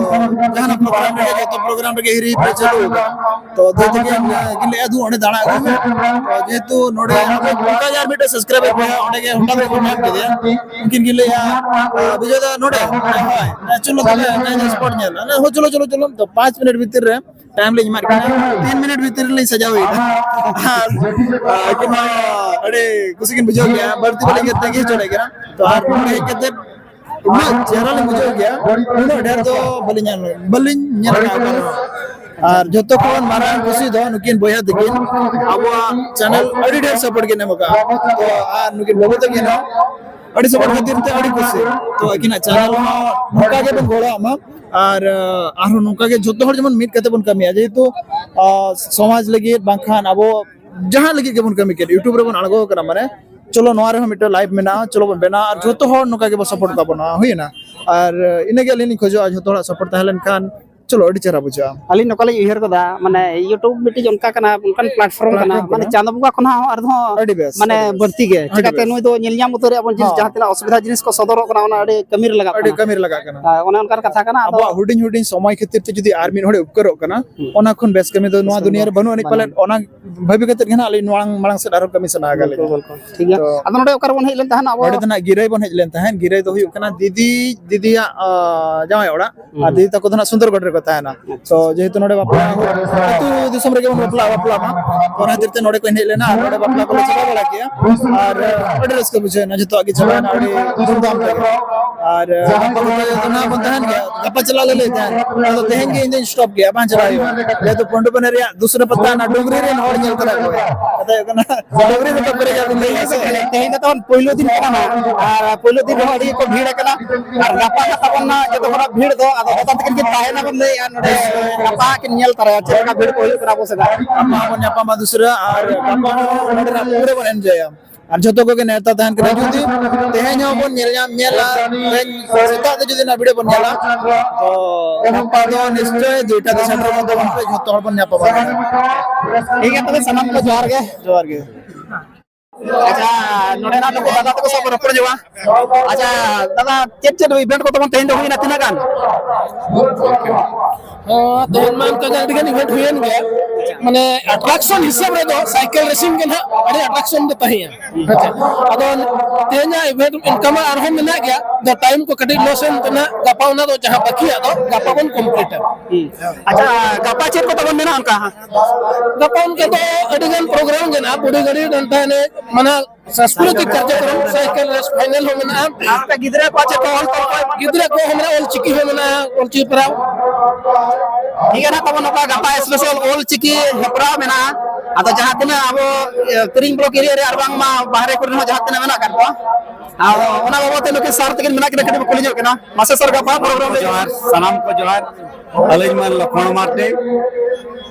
ᱡᱟᱦᱟᱱᱟᱜ ᱯᱨᱳᱜᱨᱟᱢ ᱨᱮᱜᱮ, ᱡᱚᱛᱚ ᱯᱨᱳᱜᱨᱟᱢ ᱨᱮᱜᱮ ᱦᱤᱨᱤ ᱦᱤᱯᱤᱨᱤ ᱪᱟᱹᱞᱩ ᱟᱠᱟᱱᱟ᱾ ᱛᱚ ᱫᱟᱹᱭ ᱛᱟᱹᱠᱤᱱ, ᱟᱸ, ᱠᱤᱱ ᱞᱟᱹᱭᱮᱫᱼᱟ, "ᱫᱩ, ᱚᱸᱰᱮ ᱫᱟᱬᱟ ᱟᱹᱜᱩᱭ ᱢᱮ᱾" ᱛᱚ ᱡᱮᱦᱮᱛᱩ ᱱᱚᱰᱮ ᱟᱵᱚ ᱚᱱᱠᱟ ᱜᱮ ᱟᱨ ᱢᱤᱫᱴᱮᱱ ᱥᱟᱵᱥᱠᱨᱟᱭᱵᱟᱨ ᱵᱚᱭᱦᱟ ᱚᱸᱰᱮ ᱜᱮ ᱦᱚᱴᱟᱛ ᱜᱮᱠᱚ ᱧᱟᱢ ᱠᱮᱫᱮᱭᱟ᱾ ᱩᱱᱠᱤᱱ ᱠᱤᱱ ᱞᱟᱹᱭᱮᱫᱼᱟ, ᱟᱸ, "ᱵᱤᱡᱚᱭ ᱫᱟ ᱱᱚᱰᱮ?" "ᱦᱳᱭ, ᱦᱳᱭ, ᱪᱚᱞᱚ ᱛᱚᱵᱮ, ᱱᱚᱣᱟ ᱥᱯᱳᱨᱴ ᱧᱮᱞ᱾ ᱟᱞᱮ ᱦᱚᱸ ᱪᱚᱞᱚ, ᱪᱚᱞᱚ, ᱪᱚᱞᱚ᱾ ᱛᱚ ᱯᱟᱸᱪ ᱢᱤᱱᱤᱴ ᱵᱷᱤᱛᱤᱨ ᱨᱮ ᱴᱟᱭᱤᱢ ᱞᱤᱧ ᱮᱢᱟᱫ ᱠᱤᱱᱟ, ᱛᱤᱱ ᱢᱤᱱᱤᱴ ᱵᱷᱤᱛᱤᱨ ᱨᱮᱞᱤᱧ ᱥᱟᱡᱟᱣ ᱦᱩᱭᱱᱟ᱾ ᱟᱨ, ᱟᱸ, ᱟᱹᱠᱤᱱ ᱢᱟ ᱟᱹᱰᱤ ᱠᱩᱥᱤ ᱠᱤᱱ ᱵᱩᱡᱷᱟᱹᱣ ᱠᱮᱜᱼᱟ, ᱵᱟᱹᱲᱛᱤ ᱵᱟᱹᱞᱤᱧ ᱛᱟᱺᱜᱤ ᱦᱚᱪᱚ ᱞᱮᱫ ᱠᱤᱱᱟ᱾ ᱛᱚ ᱟᱨ ᱱᱚᱰᱮ ᱦᱮᱡ ᱠᱟᱛᱮᱫ ᱩᱱᱟᱹᱜ ᱪᱮᱦᱨᱟ ᱞᱤᱧ ᱵᱩᱡᱷᱟᱹᱣ ᱠᱮᱜᱼᱟ, ᱩᱱᱟᱹᱜ ᱰᱷᱮᱨ ᱫᱚ ᱵᱟᱹᱞᱤᱧ ᱧᱮᱞ, ᱵᱟᱹᱞᱤᱧ ᱧᱮᱞ ᱟᱠᱟᱫᱼᱟ ᱚᱠᱟ ᱨᱮᱦᱚᱸ᱾ ᱟᱨ ᱡᱚᱛᱚ ᱠᱷᱚᱱ ᱢᱟᱨᱟᱝ ᱠᱩᱥᱤ ᱫᱚ ᱱᱩᱠᱤᱱ ᱵᱚᱭᱦᱟ ᱛᱟᱹᱠᱤᱱ ᱟᱵᱚᱣᱟᱜ ᱪᱮᱱᱮᱞ ᱟᱹᱰᱤ ᱰᱷᱮᱨ ᱥᱟᱯᱳᱨᱴ ᱠᱤᱱ ᱮᱢ ᱟᱠᱟᱫᱼᱟ᱾ ᱛᱚ ᱟᱨ ᱱᱩᱠᱤᱱ ᱵᱟᱹᱵᱩ ᱛᱟᱹᱠᱤᱱ ᱦᱚᱸ ᱟᱹᱰᱤ ᱥᱟᱯᱳᱨᱴ ᱠᱷᱟᱹᱛᱤᱨ ᱛᱮ ᱟᱹᱰᱤ ᱠᱩᱥᱤ᱾ ᱛᱚ ᱟᱹᱠᱤᱱᱟᱜ ᱪᱮᱱᱮᱞ ᱦᱚᱸ ᱱᱚᱝᱠᱟ ᱜᱮᱵᱚᱱ ᱜᱚᱲᱚᱣᱟᱜ ᱢᱟ᱾ ᱟᱨ, ᱟᱨᱦᱚᱸ ᱱᱚᱝᱠᱟ ᱜᱮ ᱡᱚᱛᱚ ᱦᱚᱲ ᱡᱮᱢᱚᱱ ᱢᱤᱫ ᱠᱟᱛᱮ ᱵᱚᱱ ᱠᱟᱹᱢᱤᱭᱟ, ᱡᱮᱦᱮᱛᱩ, ᱟᱸ, ᱥᱚᱢᱟᱡᱽ ᱞᱟᱹᱜᱤᱫ ᱵᱟᱝᱠᱷᱟᱱ ᱟᱵᱚ ᱡᱟᱦᱟᱸ ᱞᱟᱹᱜᱤᱫ ᱜᱮᱵᱚᱱ ᱠᱟᱹᱢᱤ ᱠᱮᱫ, YouTube ᱨᱮᱵᱚᱱ ᱟᱬᱜᱚ ᱟᱠᱟᱱᱟ, ᱢᱟᱱᱮ ᱪᱚᱞᱚ ᱱᱚᱣᱟ ᱨᱮᱦᱚᱸ ᱢᱤᱫᱴᱮᱱ live ᱢᱮᱱᱟᱜᱼᱟ, ᱪᱚᱞᱚ ᱵᱚᱱ ᱵᱮᱱᱟᱣᱟ ᱟᱨ ᱡᱷᱚᱛᱚ ᱦᱚᱲ ᱱᱚᱝᱠᱟ ᱜᱮᱵᱚᱱ support ᱛᱟᱵᱚᱱᱟ, ᱦᱩᱭᱱᱟ᱾ ᱟᱨ ᱤᱱᱟᱹᱜᱮ ᱟᱹᱞᱤᱧ ᱞᱤᱧ ᱠᱷᱚᱡᱚᱜᱼᱟ, ᱡᱷᱚᱛᱚ ᱦᱚᱲᱟᱜ support ᱛᱟᱦᱮᱸ ᱞᱮᱱᱠᱷᱟᱱ ᱪᱚᱞᱚ ᱟᱹᱰᱤ ᱪᱮᱦᱨᱟ ᱵᱩᱡᱷᱟᱹᱜᱼᱟ᱾ ᱟᱹᱞᱤᱧ ᱱᱚᱝᱠᱟ ᱞᱤᱧ ᱩᱭᱦᱟᱹᱨ ᱠᱟᱫᱟ, ᱢᱟᱱᱮ YouTube ᱢᱤᱫᱴᱤᱡ ᱚᱱᱠᱟ ᱠᱟᱱᱟ, ᱚᱱᱠᱟᱱ platform ᱠᱟᱱᱟ, platform ᱢᱟᱱᱮ ᱠᱟᱱᱟ᱾ ᱪᱟᱸᱫᱚ ᱵᱚᱸᱜᱟ ᱠᱷᱚᱱ ᱦᱚᱸ ᱟᱨᱦᱚᱸ ᱟᱹᱰᱤ ᱵᱮᱥ, ᱢᱟᱱᱮ ᱟᱹᱰᱤ ᱵᱮᱥ᱾ ᱵᱟᱹᱲᱛᱤ ᱜᱮ᱾ ᱟᱹᱰᱤ ᱪᱤᱠᱟᱹᱛᱮ ᱵᱮᱥ᱾ ᱱᱩᱭ ᱫᱚ ᱧᱮᱞ ᱧᱟᱢ ᱩᱛᱟᱹᱨᱮᱜᱼᱟ ᱵᱚᱱ ᱡᱤᱱᱤᱥ, ᱦᱚᱸ᱾ ᱡᱟᱦᱟᱸ ᱛᱤᱱᱟᱹᱜ ᱚᱥᱩᱵᱤᱫᱷᱟ ᱡᱤᱱᱤᱥ ᱠᱚ ᱥᱚᱫᱚᱨᱚᱜ ᱠᱟᱱᱟ, ᱚᱱᱟ ᱟᱹᱰᱤ ᱠᱟᱹᱢᱤ ᱨᱮ ᱞᱟᱜᱟᱜ ᱟᱹᱰᱤ ᱠᱟᱱᱟ᱾ ᱠᱟᱹᱢᱤ ᱨᱮ ᱞᱟᱜᱟᱜ ᱠᱟᱱᱟ᱾ ᱦᱮᱸ, ᱚᱱᱮ ᱚᱱᱠᱟᱱ ᱠᱟᱛᱷᱟ ᱠᱟᱱᱟ᱾ ᱟᱫᱚ ᱟᱵᱚᱣᱟᱜ ᱦᱩᱰᱤᱧ ᱦᱩᱰᱤᱧ ᱥᱚᱢᱚᱭ ᱠᱷᱟᱹᱛᱤᱨ ᱛᱮ ᱡᱩᱫᱤ ᱟᱨ ᱢᱤᱫ ᱦᱚᱲᱮ ᱩᱯᱠᱟᱹᱨᱚᱜ ᱠᱟᱱᱟ, ᱦᱩᱸ᱾ ᱚᱱᱟ ᱠᱷᱚᱱ ᱵᱮᱥ ᱠᱟᱹᱢᱤ ᱫᱚ ᱱᱚᱣᱟ ᱵᱮᱥ ᱫᱩᱱᱤᱭᱟᱹ ᱨᱮ ᱠᱟᱹᱢᱤ ᱵᱟᱹᱱᱩᱜ ᱟᱹᱱᱤᱡ ᱵᱟᱹᱱᱩᱜᱼᱟ᱾ ᱯᱟᱞᱮᱫ᱾ ᱚᱱᱟ ᱵᱷᱟᱵᱤ ᱠᱟᱛᱮᱫ ᱜᱮ ᱱᱟᱦᱟᱜ ᱟᱹᱞᱤᱧ ᱱᱚᱣᱟ ᱢᱟᱲᱟᱝ ᱥᱮᱫ ᱟᱨᱦᱚᱸ ᱠᱟᱹᱢᱤ ᱥᱟᱱᱟ ᱟᱠᱟᱫ ᱵᱤᱞᱠᱩᱞ, ᱞᱤᱧᱟ᱾ ᱵᱤᱞᱠᱩᱞ᱾ ᱴᱷᱤᱠ ᱜᱮᱭᱟ᱾ ᱛᱚ ᱟᱫᱚ ᱱᱚᱰᱮ ᱚᱠᱟᱨᱮ ᱵᱚᱱ ᱦᱮᱡ ᱞᱮᱱ ᱛᱟᱦᱮᱸᱫ ᱟᱵᱚ? ᱱᱚᱰᱮ ᱫᱚ ᱱᱟᱦᱟᱜ ᱜᱤᱨᱟᱹᱭ ᱵᱚᱱ ᱦᱮᱡ ᱞᱮᱱ ᱛᱟᱦᱮᱸᱫ᱾ ᱜᱤᱨᱟᱹᱭ ᱫᱚ ᱦᱩᱭᱩᱜ ᱠᱟᱱᱟ ᱫᱤᱫᱤ, ᱫᱤᱫᱤᱭᱟᱜ, ᱟ, ᱡᱟᱶᱟᱭ ᱚᱲᱟᱜ᱾ ᱦᱩᱸ᱾ ᱟᱨ ᱫᱤᱫᱤ ᱛᱟᱠᱚ ᱫᱚ ᱱᱟᱦᱟᱜ ᱥᱩᱱᱫᱚᱨᱜᱚᱰ ᱨᱮᱠᱚ ᱛᱟᱦᱮᱱᱟ᱾ ᱟᱪᱪᱷᱟ᱾ ᱛᱚ ᱡᱮᱦᱮᱛᱩ ᱱᱚᱰᱮ ᱵᱟᱯᱞᱟ ᱟᱹᱛᱩ ᱫᱤᱥᱚᱢ ᱨᱮᱜᱮ ᱵᱚᱱ ᱵᱟᱯᱞᱟ, ᱵᱟᱯᱞᱟ ᱢᱟ, ᱛᱚ ᱚᱱᱟ ᱠᱷᱟᱹᱛᱤᱨ ᱛᱮ ᱱᱚᱰᱮ ᱠᱚ ᱦᱮᱡ ᱞᱮᱱᱟ ᱟᱨ ᱱᱚᱰᱮ ᱵᱟᱯᱞᱟ ᱠᱚᱞᱮ ᱪᱟᱵᱟ ᱵᱟᱲᱟ ᱠᱮᱜᱼᱟ᱾ ᱟᱨ ᱟᱹᱰᱤ ᱨᱟᱹᱥᱠᱟᱹ ᱵᱩᱡᱷᱟᱹᱣ ᱮᱱᱟ, ᱡᱚᱛᱚᱣᱟᱜ ᱜᱮ ᱪᱟᱵᱟ ᱮᱱᱟ ᱟᱹᱰᱤ ᱫᱷᱩᱢᱫᱷᱟᱢ ᱛᱮᱜᱮ᱾ ᱟᱨ ᱜᱟᱯᱟ ᱠᱚᱛᱮ ᱫᱚ ᱱᱟᱦᱟᱜ ᱵᱚᱱ ᱛᱟᱦᱮᱱ ᱜᱮᱭᱟ, ᱜᱟᱯᱟ ᱪᱟᱞᱟᱜ ᱞᱮ ᱞᱟᱹᱭ ᱛᱟᱦᱮᱱ, ᱟᱫᱚ ᱛᱮᱦᱮᱧ ᱜᱮ ᱤᱧ ᱫᱚᱧ stop ᱜᱮᱭᱟ, ᱵᱟᱝ ᱪᱟᱞᱟᱜ ᱦᱩᱭᱩᱜᱼᱟ᱾ ᱡᱮᱦᱮᱛᱩ ᱯᱟᱹᱰᱩ ᱵᱟᱱᱟᱨ ᱨᱮᱭᱟᱜ ᱫᱩᱥᱨᱟᱹ ᱯᱟᱛᱟ ᱚᱱᱟ ᱰᱩᱝᱨᱤ ᱨᱮᱱ ᱦᱚᱲ ᱧᱮᱞ ᱛᱚᱨᱟ ᱠᱚ ᱦᱩᱭᱩᱜᱼᱟ᱾ ᱠᱟᱛᱷᱟ ᱦᱩᱭᱩᱜ ᱠᱟᱱᱟ, ᱰᱩᱝᱨᱤ ᱨᱮᱫᱚ ᱯᱮᱨᱮᱡ ᱟᱹᱜᱩ ᱞᱟᱹᱭ ᱦᱮᱸ ᱥᱮ? ᱛᱮᱦᱮᱧ ᱫᱚ ᱛᱟᱵᱚᱱ ᱯᱳᱭᱞᱳ ᱫᱤᱱ ᱠᱟᱱᱟ ᱦᱟᱸᱜ, ᱟᱨ ᱯᱳᱭᱞᱳ ᱫᱤᱱ ᱨᱮᱦᱚᱸ ᱟᱹᱰᱤ ᱜᱮᱠᱚ ᱵᱷᱤᱲ ᱟᱠᱟᱱᱟ, ᱟᱨ ᱜᱟᱯᱟ ᱦᱟᱸᱜ ᱛᱟᱵᱚᱱ ᱱᱟᱜ ᱡᱚᱛᱚ ᱠᱷᱚᱱᱟᱜ ᱵᱷᱤᱲ ᱫᱚ, ᱟᱫᱚ ᱫᱟᱫᱟ ᱛᱟᱹᱠᱤᱱ ᱠᱤᱱ ᱛᱟᱦᱮᱱᱟ ᱵᱚᱱ ᱞᱟᱹᱭᱮᱫᱼᱟ ᱱᱚᱰᱮ, ᱜᱟᱯᱟ ᱦᱟᱸᱜ ᱠᱤᱱ ᱧᱮᱞ ᱛᱟᱨᱟᱭᱟ ᱪᱮᱫ ᱞᱮᱠᱟ ᱵᱷᱤᱲ ᱠᱚ ᱦᱩᱭᱩᱜ ᱠᱟᱱᱟ ᱟᱵᱚ ᱥᱮᱫ᱾ ᱜᱟᱯᱟ ᱦᱚᱸ ᱵᱚᱱ ᱧᱟᱯᱟᱢᱟ ᱫᱩᱥᱨᱟᱹ, ᱟᱨ ᱜᱟᱯᱟ ᱦᱚᱸ ᱱᱚᱰᱮᱱᱟᱜ ᱯᱩᱨᱟᱹ ᱵᱚᱱ enjoyᱟ᱾ ᱟᱨ ᱡᱷᱚᱛᱚ ᱠᱚᱜᱮ ᱱᱮᱣᱛᱟ ᱛᱟᱦᱮᱱ ᱠᱟᱱᱟ, ᱡᱩᱫᱤ ᱛᱮᱦᱮᱧ ᱦᱚᱸ ᱵᱚᱱ ᱧᱮᱞ ᱧᱟᱢ, ᱧᱮᱞᱟ, ᱛᱮᱦᱮᱧ ᱥᱮᱛᱟᱜ ᱛᱮ ᱡᱩᱫᱤ ᱱᱚᱣᱟ video ᱵᱚᱱ ᱧᱮᱞᱟ, ᱛᱚ ᱜᱟᱯᱟ ᱫᱚ ᱱᱤᱥᱪᱚᱭ ᱫᱩᱭᱴᱟ ᱛᱮ ᱥᱮᱴᱮᱨ ᱵᱚᱱ ᱛᱟᱵᱚᱱ ᱯᱮ, ᱡᱷᱚᱛᱚ ᱦᱚᱲ ᱵᱚᱱ ᱧᱟᱯᱟᱢᱟ᱾ ᱴᱷᱤᱠ ᱜᱮᱭᱟ, ᱛᱚᱵᱮ ᱥᱟᱱᱟᱢ ᱠᱚ ᱡᱚᱦᱟᱨ ᱜᱮ᱾ ᱡᱚᱦᱟᱨ ᱜᱮ᱾ ᱟᱪᱪᱷᱟ, ᱱᱚᱰᱮᱱᱟᱜ ᱱᱩᱠᱩ ᱫᱟᱫᱟ ᱛᱟᱠᱚ ᱥᱟᱶ ᱵᱚᱱ ᱨᱚᱯᱚᱲ ᱧᱚᱜᱼᱟ᱾ ᱟᱪᱪᱷᱟ, ᱫᱟᱫᱟ, ᱪᱮᱫ ᱪᱮᱫ event ᱠᱚ ᱛᱟᱵᱚᱱ ᱛᱮᱦᱮᱧ ᱫᱚ ᱦᱩᱭᱱᱟ, ᱛᱤᱱᱟᱹᱜ ᱜᱟᱱ? ᱦᱮᱸ, ᱛᱮᱦᱮᱧ ᱢᱟ ᱚᱱᱠᱟ ᱜᱮ ᱟᱹᱰᱤ ᱜᱟᱱ event ᱦᱩᱭᱮᱱ ᱜᱮᱭᱟ᱾ ᱢᱟᱱᱮ, attraction ᱦᱤᱥᱟᱹᱵ ᱨᱮᱫᱚ cycle racing ᱜᱮ ᱱᱟᱦᱟᱜ ᱟᱹᱰᱤ attraction ᱫᱚ ᱛᱟᱦᱮᱸᱭᱟ᱾ ᱦᱮᱸ ᱪᱮ? ᱟᱫᱚ ᱛᱮᱦᱮᱧᱟᱜ event ᱚᱱᱠᱟ ᱢᱟ ᱟᱨᱦᱚᱸ ᱢᱮᱱᱟᱜ ᱜᱮᱭᱟ, ᱟᱫᱚ time ᱠᱚ ᱠᱟᱹᱴᱤᱡ loss ᱮᱱ ᱛᱮ ᱱᱟᱦᱟᱜ ᱜᱟᱯᱟ ᱚᱱᱟ ᱫᱚ ᱡᱟᱦᱟᱸ ᱵᱟᱹᱠᱤᱭᱟᱜ ᱫᱚ ᱜᱟᱯᱟ ᱵᱚᱱ completeᱟ᱾ ᱦᱩᱸ᱾ ᱟᱪᱪᱷᱟ, ᱜᱟᱯᱟ ᱪᱮᱫ ᱠᱚ ᱛᱟᱵᱚᱱ ᱢᱮᱱᱟᱜᱼᱟ ᱚᱱᱠᱟ? ᱜᱟᱯᱟ ᱚᱱᱠᱟ ᱫᱚ ᱟᱹᱰᱤ ᱜᱟᱱ program ᱜᱮ ᱢᱮᱱᱟᱜᱼᱟ, ᱵᱩᱰᱷᱤ ᱜᱟᱹᱰᱤ, ᱰᱟᱱᱴᱟ ᱮᱱᱮᱡ, ᱢᱟᱱᱮ ᱥᱟᱝᱥᱠᱨᱤᱛᱤᱠ ᱠᱟᱨᱡᱚᱠᱨᱚᱢ, cycle race final ᱦᱚᱸ ᱢᱮᱱᱟᱜᱼᱟ᱾ ᱟᱨ ᱚᱱᱠᱟ ᱜᱤᱫᱽᱨᱟᱹ ᱠᱚᱣᱟᱜ ᱪᱮᱫ ᱠᱚ ᱚᱞ ᱛᱚᱞ ᱠᱚ? ᱜᱤᱫᱽᱨᱟᱹ ᱠᱚ ᱦᱚᱸ ᱢᱮᱱᱟᱜᱼᱟ, ᱚᱞ ᱪᱤᱠᱤ ᱦᱚᱸ ᱢᱮᱱᱟᱜᱼᱟ, ᱚᱞ ᱪᱤᱠᱤ ᱯᱟᱲᱦᱟᱣ᱾ ᱴᱷᱤᱠ ᱜᱮᱭᱟ ᱱᱟᱜ, ᱛᱟᱵᱚᱱ ᱱᱚᱝᱠᱟ ᱜᱟᱯᱟ special ᱚᱞ ᱪᱤᱠᱤ ᱦᱮᱯᱨᱟᱣ ᱢᱮᱱᱟᱜᱼᱟ᱾ ᱟᱫᱚ ᱡᱟᱦᱟᱸ ᱛᱤᱱᱟᱹᱜ ᱟᱵᱚ, ᱮ, ᱠᱤᱨᱤᱧ block area ᱨᱮ ᱟᱨ ᱵᱟᱝᱢᱟ ᱵᱟᱦᱨᱮ ᱠᱚᱨᱮ ᱦᱚᱸ ᱡᱟᱦᱟᱸ ᱛᱤᱱᱟᱹᱜ ᱢᱮᱱᱟᱜ ᱟᱠᱟᱫ ᱠᱚᱣᱟ, ᱟᱫᱚ ᱚᱱᱟ ᱵᱟᱵᱚᱫ ᱛᱮ ᱱᱩᱠᱤᱱ sir ᱛᱟᱹᱠᱤᱱ ᱢᱮᱱᱟᱜ ᱠᱤᱱᱟ, ᱠᱟᱹᱴᱤᱡ ᱵᱚ ᱠᱩᱞᱤ ᱧᱚᱜ ᱠᱤᱱᱟ᱾ ᱢᱟᱥᱮ sir, ᱜᱟᱯᱟ program ᱞᱟᱹᱭ ᱡᱚᱦᱟᱨ, ᱥᱟᱱᱟᱢ ᱠᱚ ᱡᱚᱦᱟᱨ᱾ ᱟᱹᱞᱤᱧ ᱢᱟ ᱞᱚᱠᱷᱢᱚᱬ ᱢᱟᱨᱰᱤ,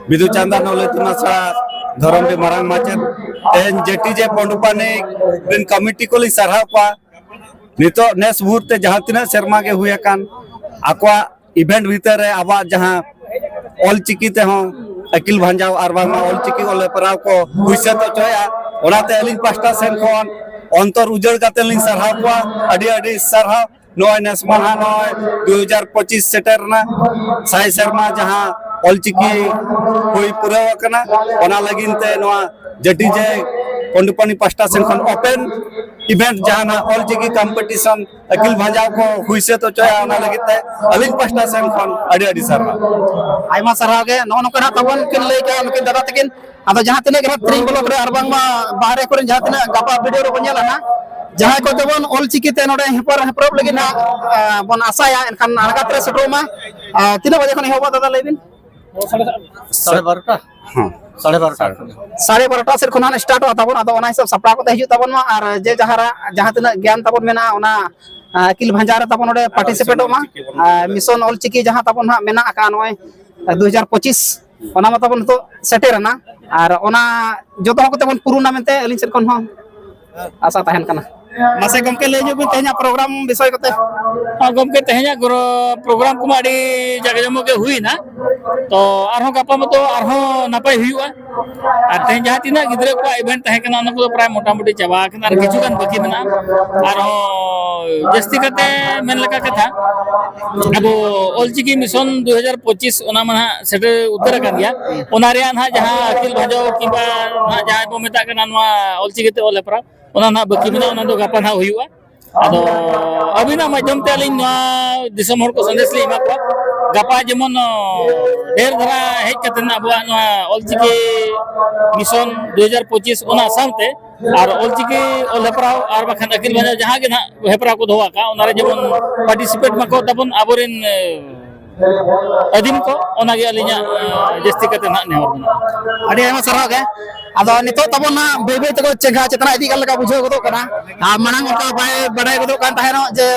ᱵᱤᱫᱩ ᱪᱟᱸᱫᱟᱱ ᱚᱞ ᱤᱛᱩᱱ ᱟᱥᱲᱟ ᱫᱷᱚᱨᱚᱢ ᱨᱮ ᱢᱟᱨᱟᱝ ᱢᱟᱪᱮᱫ, ᱛᱮᱦᱮᱧ ᱡᱮᱴᱤᱡᱮ ᱯᱚᱱᱰᱩᱯᱟᱱᱤ ᱨᱮᱱ ᱠᱚᱢᱤᱴᱤ ᱠᱚᱞᱤᱧ ᱥᱟᱨᱦᱟᱣ ᱠᱚᱣᱟ᱾ ᱱᱤᱛᱚᱜ ᱱᱮᱥ ᱵᱷᱳᱨ ᱛᱮ ᱡᱟᱦᱟᱸ ᱛᱤᱱᱟᱹᱜ ᱥᱮᱨᱢᱟ ᱜᱮ ᱦᱩᱭ ᱟᱠᱟᱱ, ᱟᱠᱚᱣᱟᱜ ᱤᱵᱷᱮᱱᱴ ᱵᱷᱤᱛᱟᱹᱨ ᱨᱮ ᱟᱵᱚᱣᱟᱜ ᱡᱟᱦᱟᱸ ᱚᱞ ᱪᱤᱠᱤ ᱛᱮᱦᱚᱸ ᱟᱹᱠᱤᱞ ᱵᱷᱟᱸᱡᱟᱣ ᱟᱨ ᱵᱟᱝᱢᱟ ᱚᱞ ᱪᱤᱠᱤ ᱚᱞ ᱦᱮᱯᱨᱟᱣ ᱠᱚ ᱦᱩᱭ ᱥᱟᱹᱛ ᱦᱚᱪᱚᱭᱟ᱾ ᱚᱱᱟᱛᱮ ᱟᱹᱞᱤᱧ ᱯᱟᱥᱴᱟ ᱥᱮᱱ ᱠᱷᱚᱱ ᱚᱱᱛᱚᱨ ᱩᱡᱟᱹᱲ ᱠᱟᱛᱮ ᱞᱤᱧ ᱥᱟᱨᱦᱟᱣ ᱠᱚᱣᱟ᱾ ᱟᱹᱰᱤ ᱟᱹᱰᱤ ᱥᱟᱨᱦᱟᱣ᱾ ᱱᱚᱜᱼᱚᱭ ᱱᱮᱥ ᱢᱟᱦᱟ ᱱᱚᱜᱼᱚᱭ ᱫᱩ ᱦᱟᱡᱟᱨ ᱯᱚᱸᱪᱤᱥ ᱥᱮᱴᱮᱨ ᱮᱱᱟ, ᱥᱟᱭ ᱥᱮᱨᱢᱟ ᱡᱟᱦᱟᱸ ᱚᱞ ᱪᱤᱠᱤ ᱦᱩᱭ ᱯᱩᱨᱟᱹᱣ ᱟᱠᱟᱱᱟ, ᱚᱱᱟ ᱞᱟᱹᱜᱤᱫ ᱛᱮ ᱱᱚᱣᱟ ᱡᱮᱴᱤᱡᱮ ᱯᱚᱱᱰᱩᱯᱟᱱᱤ ᱯᱟᱥᱴᱟ ᱥᱮᱱ ᱠᱷᱚᱱ ᱚᱯᱮᱱ ᱤᱵᱷᱮᱱᱴ ᱡᱟᱦᱟᱱᱟᱜ ᱚᱞ ᱪᱤᱠᱤ ᱠᱚᱢᱯᱤᱴᱤᱥᱚᱱ ᱟᱹᱠᱤᱞ ᱵᱷᱟᱸᱡᱟᱣ ᱠᱚ ᱦᱩᱭ ᱥᱟᱹᱛ ᱦᱚᱪᱚᱭᱟ, ᱚᱱᱟ ᱞᱟᱹᱜᱤᱫ ᱛᱮ ᱟᱹᱞᱤᱧ ᱯᱟᱥᱴᱟ ᱥᱮᱱ ᱠᱷᱚᱱ ᱟᱹᱰᱤ ᱟᱹᱰᱤ ᱥᱟᱨᱦᱟᱣ᱾ ᱟᱭᱢᱟ ᱥᱟᱨᱦᱟᱣ ᱜᱮ᱾ ᱱᱚᱜᱼᱚ ᱱᱚᱝᱠᱟ ᱱᱟᱜ ᱛᱟᱵᱚᱱ ᱠᱤᱱ ᱞᱟᱹᱭ ᱠᱟᱜᱼᱟ ᱱᱩᱠᱤᱱ ᱫᱟᱫᱟ ᱛᱟᱹᱠᱤᱱ᱾ ᱟᱫᱚ ᱡᱟᱦᱟᱸ ᱛᱤᱱᱟᱹᱜ ᱜᱮ ᱱᱟᱜ ᱛᱤᱨᱤᱝ ᱵᱞᱚᱠ ᱨᱮ ᱟᱨ ᱵᱟᱝᱢᱟ ᱵᱟᱦᱨᱮ ᱠᱚᱨᱮᱱ ᱡᱟᱦᱟᱸ ᱛᱤᱱᱟᱹᱜ ᱜᱟᱯᱟ ᱵᱷᱤᱰᱤᱭᱳ ᱨᱮᱵᱚᱱ ᱧᱮᱞᱟ ᱱᱟᱜ, ᱡᱟᱦᱟᱸᱭ ᱠᱚ ᱛᱮᱵᱚᱱ ᱚᱞ ᱪᱤᱠᱤ ᱛᱮ ᱱᱚᱰᱮ ᱦᱮᱯᱨᱟᱣ ᱦᱮᱯᱨᱟᱣ ᱞᱟᱹᱜᱤᱫ ᱱᱟᱜ, ᱟ, ᱵᱚᱱ ᱟᱥᱟᱭᱟ, ᱮᱱᱠᱷᱟᱱ ᱟᱬᱜᱟᱛ ᱨᱮ ᱥᱮᱴᱮᱨᱚᱜ ᱢᱟ᱾ ᱟ, ᱛᱤᱱᱟᱹᱜ ᱵᱟᱡᱮ ᱠᱷᱚᱱ ᱮᱦᱚᱵᱚᱜᱼᱟ ᱫᱟᱫᱟ, ᱞᱟᱹᱭ ᱵᱤᱱ? ᱥᱟᱲᱮ ᱵᱟᱨᱚᱴᱟ᱾ ᱦᱮᱸ᱾ ᱥᱟᱲᱮ ᱵᱟᱨᱚᱴᱟ ᱠᱷᱚᱱ᱾ ᱥᱟᱲᱮ ᱵᱟᱨᱚᱴᱟ ᱥᱮᱫ ᱠᱷᱚᱱ ᱦᱟᱸᱜ ᱥᱴᱟᱨᱴᱚᱜᱼᱟ ᱛᱟᱵᱚᱱ᱾ ᱟᱫᱚ ᱚᱱᱟ ᱦᱤᱥᱟᱹᱵ ᱥᱟᱯᱲᱟᱣ ᱠᱟᱛᱮ ᱦᱤᱡᱩᱜ ᱛᱟᱵᱚᱱ ᱢᱟ, ᱟᱨ ᱡᱮ ᱡᱟᱦᱟᱸ ᱨᱟ-, ᱡᱟᱦᱟᱸ ᱛᱤᱱᱟᱹᱜ ᱜᱮᱭᱟᱱ ᱛᱟᱵᱚᱱ ᱢᱮᱱᱟᱜᱼᱟ, ᱚᱱᱟ, ᱟ, ᱟᱹᱠᱤᱞ ᱵᱷᱟᱸᱡᱟᱣ ᱨᱮ ᱛᱟᱵᱚᱱ ᱱᱚᱰᱮ ᱯᱟᱨᱴᱤᱥᱤᱯᱮᱴᱚᱜ ᱢᱟ᱾ ᱟᱨ ᱢᱤᱥᱚᱱ ᱚᱞ ᱪᱤᱠᱤ ᱡᱟᱦᱟᱸ ᱛᱟᱵᱚᱱ ᱦᱟᱸᱜ ᱢᱮᱱᱟᱜ ᱟᱠᱟᱫ ᱱᱚᱜᱼᱚᱭ ᱫᱩ ᱦᱟᱡᱟᱨ ᱯᱚᱸᱪᱤᱥ, ᱚᱱᱟ ᱢᱟ ᱛᱟᱵᱚᱱ ᱱᱤᱛᱚᱜ ᱥᱮᱴᱮᱨ ᱮᱱᱟ, ᱟᱨ ᱚᱱᱟ ᱡᱚᱛᱚ ᱦᱚᱲ ᱠᱚᱛᱮ ᱵᱚᱱ ᱯᱩᱨᱩᱱᱟ ᱢᱮᱱᱛᱮ ᱟᱹᱞᱤᱧ ᱥᱮᱫ ᱠᱷᱚᱱ ᱦᱚᱸ ᱟᱥᱟ ᱛᱟᱦᱮᱱ ᱠᱟᱱᱟ᱾ ᱢᱟᱥᱮ ᱜᱚᱢᱠᱮ, ᱞᱟᱹᱭ ᱧᱚᱜ ᱵᱤᱱ ᱛᱮᱦᱮᱧᱟᱜ ᱯᱨᱳᱜᱨᱟᱢ ᱵᱤᱥᱚᱭ ᱠᱚᱛᱮ᱾ ᱦᱮᱸ ᱜᱚᱢᱠᱮ, ᱛᱮᱦᱮᱧᱟᱜ ᱜᱨᱚ-, ᱯᱨᱳᱜᱨᱟᱢ ᱠᱚᱢᱟ ᱟᱹᱰᱤ ᱡᱟᱠ ᱡᱚᱢᱚᱠ ᱜᱮ ᱦᱩᱭᱱᱟ᱾ ᱛᱚ ᱟᱨᱦᱚᱸ ᱜᱟᱯᱟ ᱢᱚᱛᱚ ᱟᱨᱦᱚᱸ ᱱᱟᱯᱟᱭ ᱦᱩᱭᱩᱜᱼᱟ᱾ ᱟᱨ ᱛᱮᱦᱮᱧ ᱡᱟᱦᱟᱸ ᱛᱤᱱᱟᱹᱜ ᱜᱤᱫᱽᱨᱟᱹ ᱠᱚᱣᱟᱜ ᱤᱵᱷᱮᱱᱴ ᱛᱟᱦᱮᱸ ᱠᱟᱱᱟ, ᱚᱱᱟ ᱠᱚᱫᱚ ᱯᱨᱟᱭ ᱢᱚᱴᱟᱢᱩᱴᱤ ᱪᱟᱵᱟ ᱟᱠᱟᱱᱟ, ᱟᱨ ᱠᱤᱪᱷᱩ ᱜᱟᱱ ᱵᱟᱹᱠᱤ ᱢᱮᱱᱟᱜᱼᱟ᱾ ᱟᱨᱦᱚᱸ ᱡᱟᱹᱥᱛᱤ ᱠᱟᱛᱮ ᱢᱮᱱ ᱞᱮᱠᱟ ᱠᱟᱛᱷᱟ, ᱟᱵᱚ ᱚᱞᱪᱤᱠᱤ ᱢᱤᱥᱚᱱ ᱫᱩ ᱦᱟᱡᱟᱨ ᱯᱚᱸᱪᱤᱥ, ᱚᱱᱟ ᱢᱟ ᱱᱟᱦᱟᱜ ᱥᱮᱴᱮᱨ ᱩᱛᱟᱹᱨ ᱟᱠᱟᱱ ᱜᱮᱭᱟ᱾ ᱚᱱᱟ ᱨᱮᱭᱟᱜ ᱱᱟᱦᱟᱜ ᱡᱟᱦᱟᱸ ᱟᱹᱠᱤᱞ ᱵᱷᱟᱸᱡᱟᱣ ᱠᱤᱝᱵᱟ ᱱᱟᱦᱟᱜ ᱡᱟᱦᱟᱸᱭ ᱵᱚ ᱢᱮᱛᱟᱜ ᱠᱟᱱᱟ ᱱᱚᱣᱟ ᱚᱞᱪᱤᱠᱤ ᱛᱮ ᱚᱞ ᱦᱮᱯᱨᱟᱣ, ᱚᱱᱟ ᱱᱟᱦᱟᱜ ᱵᱟᱹᱠᱤ ᱢᱮᱱᱟᱜᱼᱟ, ᱚᱱᱟ ᱫᱚ ᱜᱟᱯᱟ ᱱᱟᱦᱟᱜ ᱦᱩᱭᱩᱜᱼᱟ᱾ ᱟᱫᱚ ᱟᱹᱵᱤᱱᱟᱜ ᱢᱟᱫᱽᱫᱷᱚᱢ ᱛᱮ ᱟᱹᱞᱤᱧ ᱱᱚᱣᱟ ᱫᱤᱥᱚᱢ ᱦᱚᱲ ᱠᱚ ᱥᱟᱸᱫᱮᱥ ᱞᱤᱧ ᱮᱢᱟ ᱠᱚᱣᱟ, ᱜᱟᱯᱟ ᱡᱮᱢᱚᱱ, ᱚ, ᱰᱷᱮᱨ ᱫᱷᱟᱨᱟ ᱦᱮᱡ ᱠᱟᱛᱮ ᱟᱵᱚᱣᱟᱜ ᱱᱚᱣᱟ ᱚᱞᱪᱤᱠᱤ ᱢᱤᱥᱚᱱ ᱫᱩ ᱦᱟᱡᱟᱨ ᱯᱚᱸᱪᱤᱥ, ᱚᱱᱟ ᱥᱟᱶᱛᱮ ᱟᱨ ᱚᱞᱪᱤᱠᱤ ᱚᱞ ᱦᱮᱯᱨᱟᱣ ᱟᱨ ᱵᱟᱠᱷᱟᱱ ᱟᱹᱠᱤᱞ ᱵᱷᱟᱸᱡᱟᱣ ᱡᱟᱦᱟᱸ ᱜᱮ ᱱᱟᱦᱟᱜ ᱦᱮᱯᱨᱟᱣ ᱠᱚ ᱫᱚᱦᱚ ᱟᱠᱟᱫᱼᱟ, ᱚᱱᱟᱨᱮ ᱡᱮᱢᱚᱱ ᱯᱟᱨᱴᱤᱥᱤᱯᱮᱴ ᱢᱟᱠᱚ ᱛᱟᱵᱚᱱ ᱟᱵᱚᱨᱮᱱ, ᱮ, ᱟᱹᱫᱤᱢ ᱠᱚ, ᱚᱱᱟᱜᱮ ᱟᱹᱞᱤᱧᱟᱜ, ᱮ, ᱡᱟᱹᱥᱛᱤ ᱠᱟᱛᱮ ᱱᱟᱦᱟᱜ ᱱᱮᱦᱚᱨ ᱢᱮᱱᱟᱜᱼᱟ᱾ ᱟᱹᱰᱤ ᱟᱭᱢᱟ ᱥᱟᱨᱦᱟᱣ ᱜᱮ᱾ ᱟᱫᱚ ᱱᱤᱛᱚᱜ ᱛᱟᱵᱚᱱ ᱱᱟᱜ ᱵᱟᱹᱭ ᱵᱟᱹᱭ ᱛᱮᱠᱚ ᱪᱮᱸᱜᱷᱟ ᱪᱮᱛᱱᱟ ᱤᱫᱤᱜ ᱠᱟᱱ ᱞᱮᱠᱟ ᱵᱩᱡᱷᱟᱹᱣ ᱜᱚᱫᱚᱜ ᱠᱟᱱᱟ᱾ ᱟᱨ ᱢᱟᱲᱟᱝ ᱚᱱᱠᱟ ᱵᱟᱭ ᱵᱟᱰᱟᱭ ᱜᱚᱫᱚᱜ ᱠᱟᱱ ᱛᱟᱦᱮᱱᱚᱜ ᱡᱮ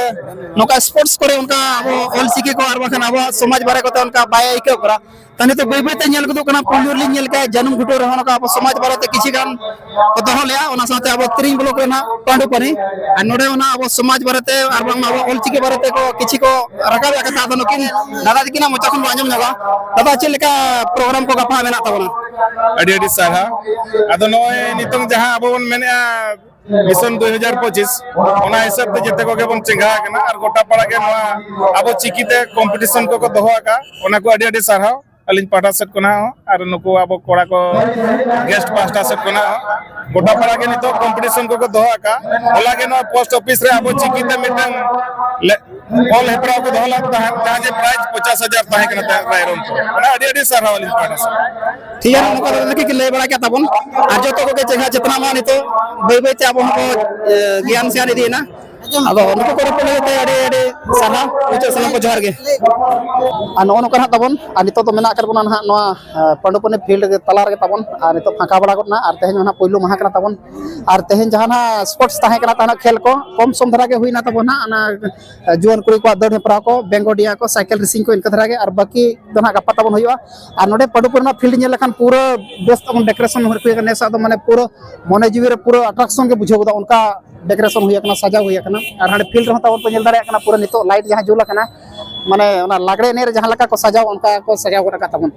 ᱱᱚᱝᱠᱟ ᱥᱯᱳᱨᱴᱥ ᱠᱚᱨᱮ ᱚᱱᱠᱟ ᱟᱵᱚ ᱚᱞᱪᱤᱠᱤ ᱠᱚ ᱟᱨ ᱵᱟᱝᱠᱷᱟᱱ ᱟᱵᱚᱣᱟᱜ ᱥᱚᱢᱟᱡᱽ ᱵᱟᱨᱮ ᱠᱚᱛᱮ ᱚᱱᱠᱟ ᱵᱟᱭ ᱟᱹᱭᱠᱟᱹᱣ ᱠᱟᱱᱟ᱾ ᱛᱚ ᱱᱤᱛᱚᱜ ᱵᱟᱹᱭ ᱵᱟᱹᱭ ᱛᱮ ᱧᱮᱞ ᱜᱚᱫᱚᱜ ᱠᱟᱱᱟ, ᱯᱩᱭᱞᱩ ᱨᱮᱞᱤᱧ ᱧᱮᱞ ᱠᱮᱜᱼᱟ ᱡᱟᱹᱱᱩᱢ ᱜᱷᱩᱴᱩ ᱨᱮᱦᱚᱸ ᱱᱚᱝᱠᱟ ᱟᱵᱚ ᱥᱚᱢᱟᱡᱽ ᱵᱟᱨᱮᱛᱮ ᱠᱤᱪᱷᱤ ᱜᱟᱱ ᱠᱚ ᱫᱚᱦᱚ ᱞᱮᱜᱼᱟ, ᱚᱱᱟ ᱥᱟᱶᱛᱮ ᱟᱵᱚ ᱛᱤᱨᱤᱧ ᱵᱞᱚᱠ ᱨᱮᱱᱟᱜ ᱯᱟᱺᱰᱩ ᱯᱟᱹᱱᱤ᱾ ᱟᱨ ᱱᱚᱰᱮ ᱚᱱᱟ ᱟᱵᱚ ᱥᱚᱢᱟᱡᱽ ᱵᱟᱨᱮᱛᱮ ᱟᱨ ᱵᱟᱝᱢᱟ ᱟᱵᱚ ᱚᱞᱪᱤᱠᱤ ᱵᱟᱨᱮᱛᱮ ᱠᱚ ᱠᱤᱪᱷᱤ ᱠᱚ ᱨᱟᱠᱟᱵ ᱮᱫ ᱠᱟᱛᱷᱟ, ᱟᱫᱚ ᱱᱩᱠᱤᱱ ᱫᱟᱫᱟ ᱛᱟᱹᱠᱤᱱᱟᱜ ᱢᱚᱪᱟ ᱠᱷᱚᱱ ᱵᱚᱱ ᱟᱸᱡᱚᱢ ᱧᱚᱜᱟ᱾ ᱫᱟᱫᱟ, ᱪᱮᱫ ᱞᱮᱠᱟ ᱯᱨᱳᱜᱨᱟᱢ ᱠᱚ ᱜᱟᱯᱟ ᱢᱮᱱᱟᱜ ᱛᱟᱵᱚᱱᱟ? ᱟᱹᱰᱤ ᱟᱹᱰᱤ ᱥᱟᱨᱦᱟᱣ᱾ ᱟᱫᱚ ᱱᱚᱜᱼᱚᱭ ᱱᱤᱛᱚᱝ ᱡᱟᱦᱟᱸ ᱟᱵᱚ ᱵᱚᱱ ᱢᱮᱱᱮᱫᱼᱟ ᱢᱤᱥᱚᱱ ᱫᱩᱭ ᱦᱟᱡᱟᱨ ᱯᱚᱸᱪᱤᱥ, ᱚᱱᱟ ᱦᱤᱥᱟᱹᱵ ᱛᱮ ᱡᱮᱛᱮ ᱠᱚᱜᱮ ᱵᱚᱱ ᱪᱮᱸᱜᱷᱟ ᱟᱠᱟᱱᱟ ᱟᱨ ᱜᱚᱴᱟ ᱯᱟᱲᱟ ᱜᱮ ᱱᱚᱣᱟ ᱟᱵᱚ ᱪᱤᱠᱤᱛᱮ ᱠᱚᱢᱯᱤᱴᱤᱥᱚᱱ ᱠᱚᱠᱚ ᱫᱚᱦᱚ ᱟᱠᱟᱫ, ᱚᱱᱟ ᱠᱚ ᱟᱹᱰᱤ ᱟᱹᱰᱤ ᱥᱟᱨᱦᱟᱣ ᱟᱹᱞᱤᱧ ᱯᱟᱦᱴᱟ ᱥᱮᱫ ᱠᱷᱚᱱᱟᱜ ᱦᱚᱸ ᱟᱨ ᱱᱩᱠᱩ ᱟᱵᱚ ᱠᱚᱲᱟ ᱠᱚ ᱜᱮᱥᱴ ᱯᱟᱦᱴᱟ ᱥᱮᱫ ᱠᱷᱚᱱᱟᱜ ᱦᱚᱸ᱾ ᱜᱚᱴᱟ ᱯᱟᱲᱟ ᱜᱮ ᱱᱤᱛᱚᱜ ᱠᱚᱢᱯᱤᱴᱤᱥᱚᱱ ᱠᱚᱠᱚ ᱫᱚᱦᱚ ᱟᱠᱟᱫ᱾ ᱦᱚᱞᱟ ᱜᱮ ᱱᱚᱣᱟ ᱯᱳᱥᱴ ᱚᱯᱷᱤᱥ ᱨᱮ ᱟᱵᱚ ᱪᱤᱠᱤᱛᱮ ᱢᱤᱫᱴᱟᱝ ᱞᱮ- ᱚᱞ ᱦᱮᱯᱨᱟᱣ ᱠᱚ ᱫᱚᱦᱚ ᱞᱮᱫ ᱛᱟᱦᱮᱸᱫ, ᱡᱟᱦᱟᱸ ᱡᱮ ᱯᱨᱟᱭᱤᱡᱽ ᱯᱚᱧᱪᱟᱥ ᱦᱟᱡᱟᱨ ᱛᱟᱦᱮᱸ ᱠᱟᱱᱟ ᱛᱟᱦᱮᱸᱫ ᱨᱟᱭᱨᱚᱝᱯᱩᱨ᱾ ᱚᱱᱟ ᱟᱹᱰᱤ ᱟᱹᱰᱤ ᱥᱟᱨᱦᱟᱣ ᱟᱹᱞᱤᱧ ᱯᱟᱦᱴᱟ ᱥᱮᱫ᱾ ᱴᱷᱤᱠ ᱜᱮᱭᱟ, ᱱᱚᱝᱠᱟ ᱫᱚ ᱠᱤ ᱞᱟᱹᱭ ᱵᱟᱲᱟ ᱠᱮᱫ ᱛᱟᱵᱚᱱ᱾ ᱟᱨ ᱡᱚᱛᱚ ᱠᱚᱜᱮ ᱪᱮᱸᱜᱷᱟ ᱪᱮᱛᱱᱟ ᱢᱟ ᱱᱤᱛᱚᱜ ᱵᱟᱹᱭ ᱵᱟᱹᱭ ᱛᱮ ᱟᱵᱚ ᱦᱚᱸᱵᱚ, ᱮ, ᱜᱮᱭᱟᱱ ᱥᱮᱭᱟᱱ ᱤᱫᱤᱭᱮᱱᱟ᱾ ᱟᱫᱚ ᱱᱩᱠᱩ ᱠᱚ ᱨᱚᱯᱚᱲ ᱞᱟᱹᱜᱤᱫ ᱛᱮ ᱟᱹᱰᱤ ᱟᱹᱰᱤ ᱥᱟᱨᱦᱟᱣ, ᱢᱩᱪᱟᱹᱫ ᱥᱟᱱᱟᱢ ᱠᱚ ᱡᱚᱦᱟᱨ ᱜᱮ᱾ ᱟᱨ ᱱᱚᱜᱼᱚ ᱱᱚᱝᱠᱟ ᱱᱟᱦᱟᱜ ᱛᱟᱵᱚᱱ, ᱟᱨ ᱱᱤᱛᱚᱜ ᱫᱚ ᱢᱮᱱᱟᱜ ᱟᱠᱟᱫ ᱵᱚᱱᱟ ᱱᱟᱦᱟᱜ ᱱᱚᱣᱟ, ᱮ, ᱯᱟᱺᱰᱩ ᱯᱟᱹᱱᱤ ᱯᱷᱤᱞᱰ ᱛᱟᱞᱟ ᱨᱮᱜᱮ ᱛᱟᱵᱚᱱ, ᱟᱨ ᱱᱤᱛᱚᱜ ᱯᱷᱟᱸᱠᱟ ᱵᱟᱲᱟ ᱜᱚᱫ ᱮᱱᱟ, ᱟᱨ ᱛᱮᱦᱮᱧ ᱢᱟ ᱱᱟᱦᱟᱜ ᱯᱩᱭᱞᱩ ᱢᱟᱦᱟ ᱠᱟᱱᱟ ᱛᱟᱵᱚᱱ, ᱟᱨ ᱛᱮᱦᱮᱧ ᱡᱟᱦᱟᱸ ᱱᱟᱦᱟᱜ ᱥᱯᱳᱨᱴᱥ ᱛᱟᱦᱮᱸ ᱠᱟᱱᱟ ᱛᱟᱦᱮᱱᱟ ᱠᱷᱮᱞ ᱠᱚ, ᱠᱚᱢ ᱥᱚᱢ ᱫᱷᱟᱨᱟ ᱜᱮ ᱦᱩᱭᱱᱟ ᱛᱟᱵᱚᱱ ᱱᱟᱦᱟᱜ ᱚᱱᱟ, ᱮ, ᱡᱩᱣᱟᱹᱱ ᱠᱩᱲᱤ ᱠᱚᱣᱟᱜ ᱫᱟᱹᱲ ᱦᱮᱯᱨᱟᱣ ᱠᱚ, ᱵᱮᱝᱜᱚᱰᱤᱭᱟ ᱠᱚ, ᱥᱟᱭᱠᱮᱞ ᱨᱮᱥᱤᱝ ᱠᱚ, ᱤᱱᱠᱟᱹ ᱫᱷᱟᱨᱟ ᱜᱮ, ᱟᱨ ᱵᱟᱹᱠᱤ ᱫᱚ ᱱᱟᱦᱟᱜ ᱜᱟᱯᱟ ᱛᱟᱵᱚᱱ ᱦᱩᱭᱩᱜᱼᱟ᱾ ᱟᱨ ᱱᱚᱰᱮ ᱯᱟᱺᱰᱩ ᱯᱟᱹᱱᱤ ᱨᱮᱱᱟᱜ ᱯᱷᱤᱞᱰ ᱧᱮᱞ ᱞᱮᱠᱷᱟᱱ ᱯᱩᱨᱟᱹ ᱵᱮᱥ ᱛᱟᱵᱚᱱ ᱰᱮᱠᱳᱨᱮᱥᱚᱱ ᱦᱩᱭ ᱟᱠᱟᱱᱟ, ᱱᱮᱥᱟᱜ ᱫᱚ ᱢᱟᱱᱮ ᱯᱩᱨᱟᱹ ᱢᱚᱱᱮ ᱡᱤᱣᱤ ᱨᱮ ᱯᱩᱨᱟᱹ ᱟᱴᱨᱟᱠᱥᱚᱱ ᱜᱮ ᱵᱩᱡᱷᱟᱹᱣ ᱜᱚᱫᱟ, ᱚᱱᱠᱟ ᱰᱮᱠᱳᱨᱮᱥᱚᱱ ᱦᱩᱭ ᱟᱠᱟᱱᱟ, ᱥᱟᱡᱟᱣ ᱦᱩᱭ ᱟᱠᱟᱱᱟ᱾ ᱟᱨ ᱦᱟᱸᱰᱮ ᱯᱷᱤᱞᱰ ᱨᱮᱦᱚᱸ ᱛᱟᱵᱚᱱ ᱯᱮ ᱧᱮᱞ ᱫᱟᱲᱮᱭᱟᱜ ᱠᱟᱱᱟ, ᱯᱩᱨᱟᱹ ᱱᱤᱛᱚᱜ ᱞᱟᱭᱤᱴ ᱡᱟᱦᱟᱸ ᱡᱩᱞ ᱟᱠᱟᱱᱟ, ᱢᱟᱱᱮ ᱚᱱᱟ ᱞᱟᱜᱽᱲᱮ ᱮᱱᱮᱡ ᱨᱮ ᱡᱟᱦᱟᱸ ᱞᱮᱠᱟ ᱠᱚ ᱥᱟᱡᱟᱣᱟ, ᱚᱱᱠᱟ ᱠᱚ ᱥᱟᱡᱟᱣ ᱜᱚᱫ ᱟᱠᱟᱫ ᱛᱟᱵᱚᱱ᱾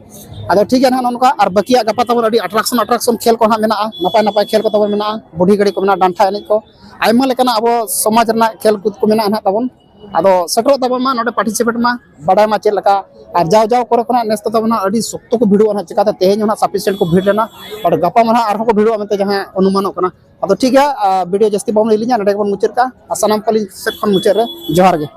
ᱟᱫᱚ ᱴᱷᱤᱠ ᱜᱮᱭᱟ ᱱᱟᱦᱟᱜ, ᱱᱚᱜᱼᱚ ᱱᱚᱝᱠᱟ᱾ ᱟᱨ ᱵᱟᱹᱠᱤᱭᱟᱜ ᱜᱟᱯᱟ ᱛᱟᱵᱚᱱ ᱟᱹᱰᱤ ᱟᱴᱨᱟᱠᱥᱚᱱ ᱟᱴᱨᱟᱠᱥᱚᱱ ᱠᱷᱮᱞ ᱠᱚ ᱱᱟᱦᱟᱜ ᱢᱮᱱᱟᱜᱼᱟ, ᱱᱟᱯᱟᱭ ᱱᱟᱯᱟᱭ ᱠᱷᱮᱞ ᱠᱚ ᱛᱟᱵᱚᱱ ᱢᱮᱱᱟᱜᱼᱟ, ᱵᱩᱰᱷᱤ ᱜᱟᱹᱲᱤ ᱠᱚ ᱢᱮᱱᱟᱜᱼᱟ, ᱰᱟᱱᱴᱟ ᱮᱱᱮᱡ ᱠᱚ, ᱟᱭᱢᱟ ᱞᱮᱠᱟᱱᱟᱜ ᱟᱵᱚ ᱥᱚᱢᱟᱡᱽ ᱨᱮᱱᱟᱜ ᱠᱷᱮᱞ ᱠᱚ ᱢᱮᱱᱟᱜᱼᱟ ᱱᱟᱦᱟᱜ ᱛᱟᱵᱚᱱ᱾ ᱟᱫᱚ ᱥᱮᱴᱮᱨᱚᱜ ᱛᱟᱵᱚᱱ ᱢᱟ, ᱱᱚᱰᱮ ᱯᱟᱨᱴᱤᱥᱤᱯᱮᱴ ᱢᱟ, ᱵᱟᱰᱟᱭ ᱢᱟ ᱪᱮᱫ ᱞᱮᱠᱟ᱾ ᱟᱨ ᱡᱟᱣ ᱡᱟᱣ ᱠᱚᱨᱮ ᱠᱷᱚᱱᱟᱜ ᱱᱮᱥ ᱫᱚ ᱛᱟᱵᱚᱱ ᱦᱟᱸᱜ ᱟᱹᱰᱤ ᱥᱚᱠᱛᱚ ᱠᱚ ᱵᱷᱤᱲᱚᱜᱼᱟ ᱱᱟᱦᱟᱜ, ᱪᱤᱠᱟᱛᱮ ᱛᱮᱦᱮᱧ ᱦᱚᱸ ᱱᱟᱦᱟᱜ ᱥᱟᱯᱷᱤᱥᱤᱭᱮᱱᱴ ᱠᱚ ᱵᱷᱤᱲ ᱞᱮᱱᱟ, ᱵᱟᱴ ᱜᱟᱯᱟ ᱢᱟ ᱱᱟᱦᱟᱜ ᱟᱨᱦᱚᱸ ᱠᱚ ᱵᱷᱤᱲᱚᱜᱼᱟ ᱢᱮᱱᱛᱮ ᱡᱟᱦᱟᱸ ᱚᱱᱩᱢᱟᱱᱚᱜ ᱠᱟᱱᱟ᱾ ᱟᱫᱚ ᱴᱷᱤᱠ ᱜᱮᱭᱟ, ᱟᱨ ᱵᱷᱤᱰᱤᱭᱳ ᱡᱟᱹᱥᱛᱤ ᱵᱟᱵᱚᱱ ᱞᱟᱹᱭ ᱞᱤᱧᱟ, ᱱᱚᱰᱮ ᱜᱮᱵᱚᱱ ᱢᱩᱪᱟᱹᱫ ᱠᱟᱜᱼᱟ᱾ ᱟᱨ ᱥᱟᱱᱟᱢ ᱠᱚ ᱟᱹᱞᱤᱧ ᱥᱮᱫ ᱠᱷᱚᱱ ᱢᱩᱪᱟᱹᱫ ᱨᱮ ᱡᱚᱦᱟᱨ ᱜᱮ᱾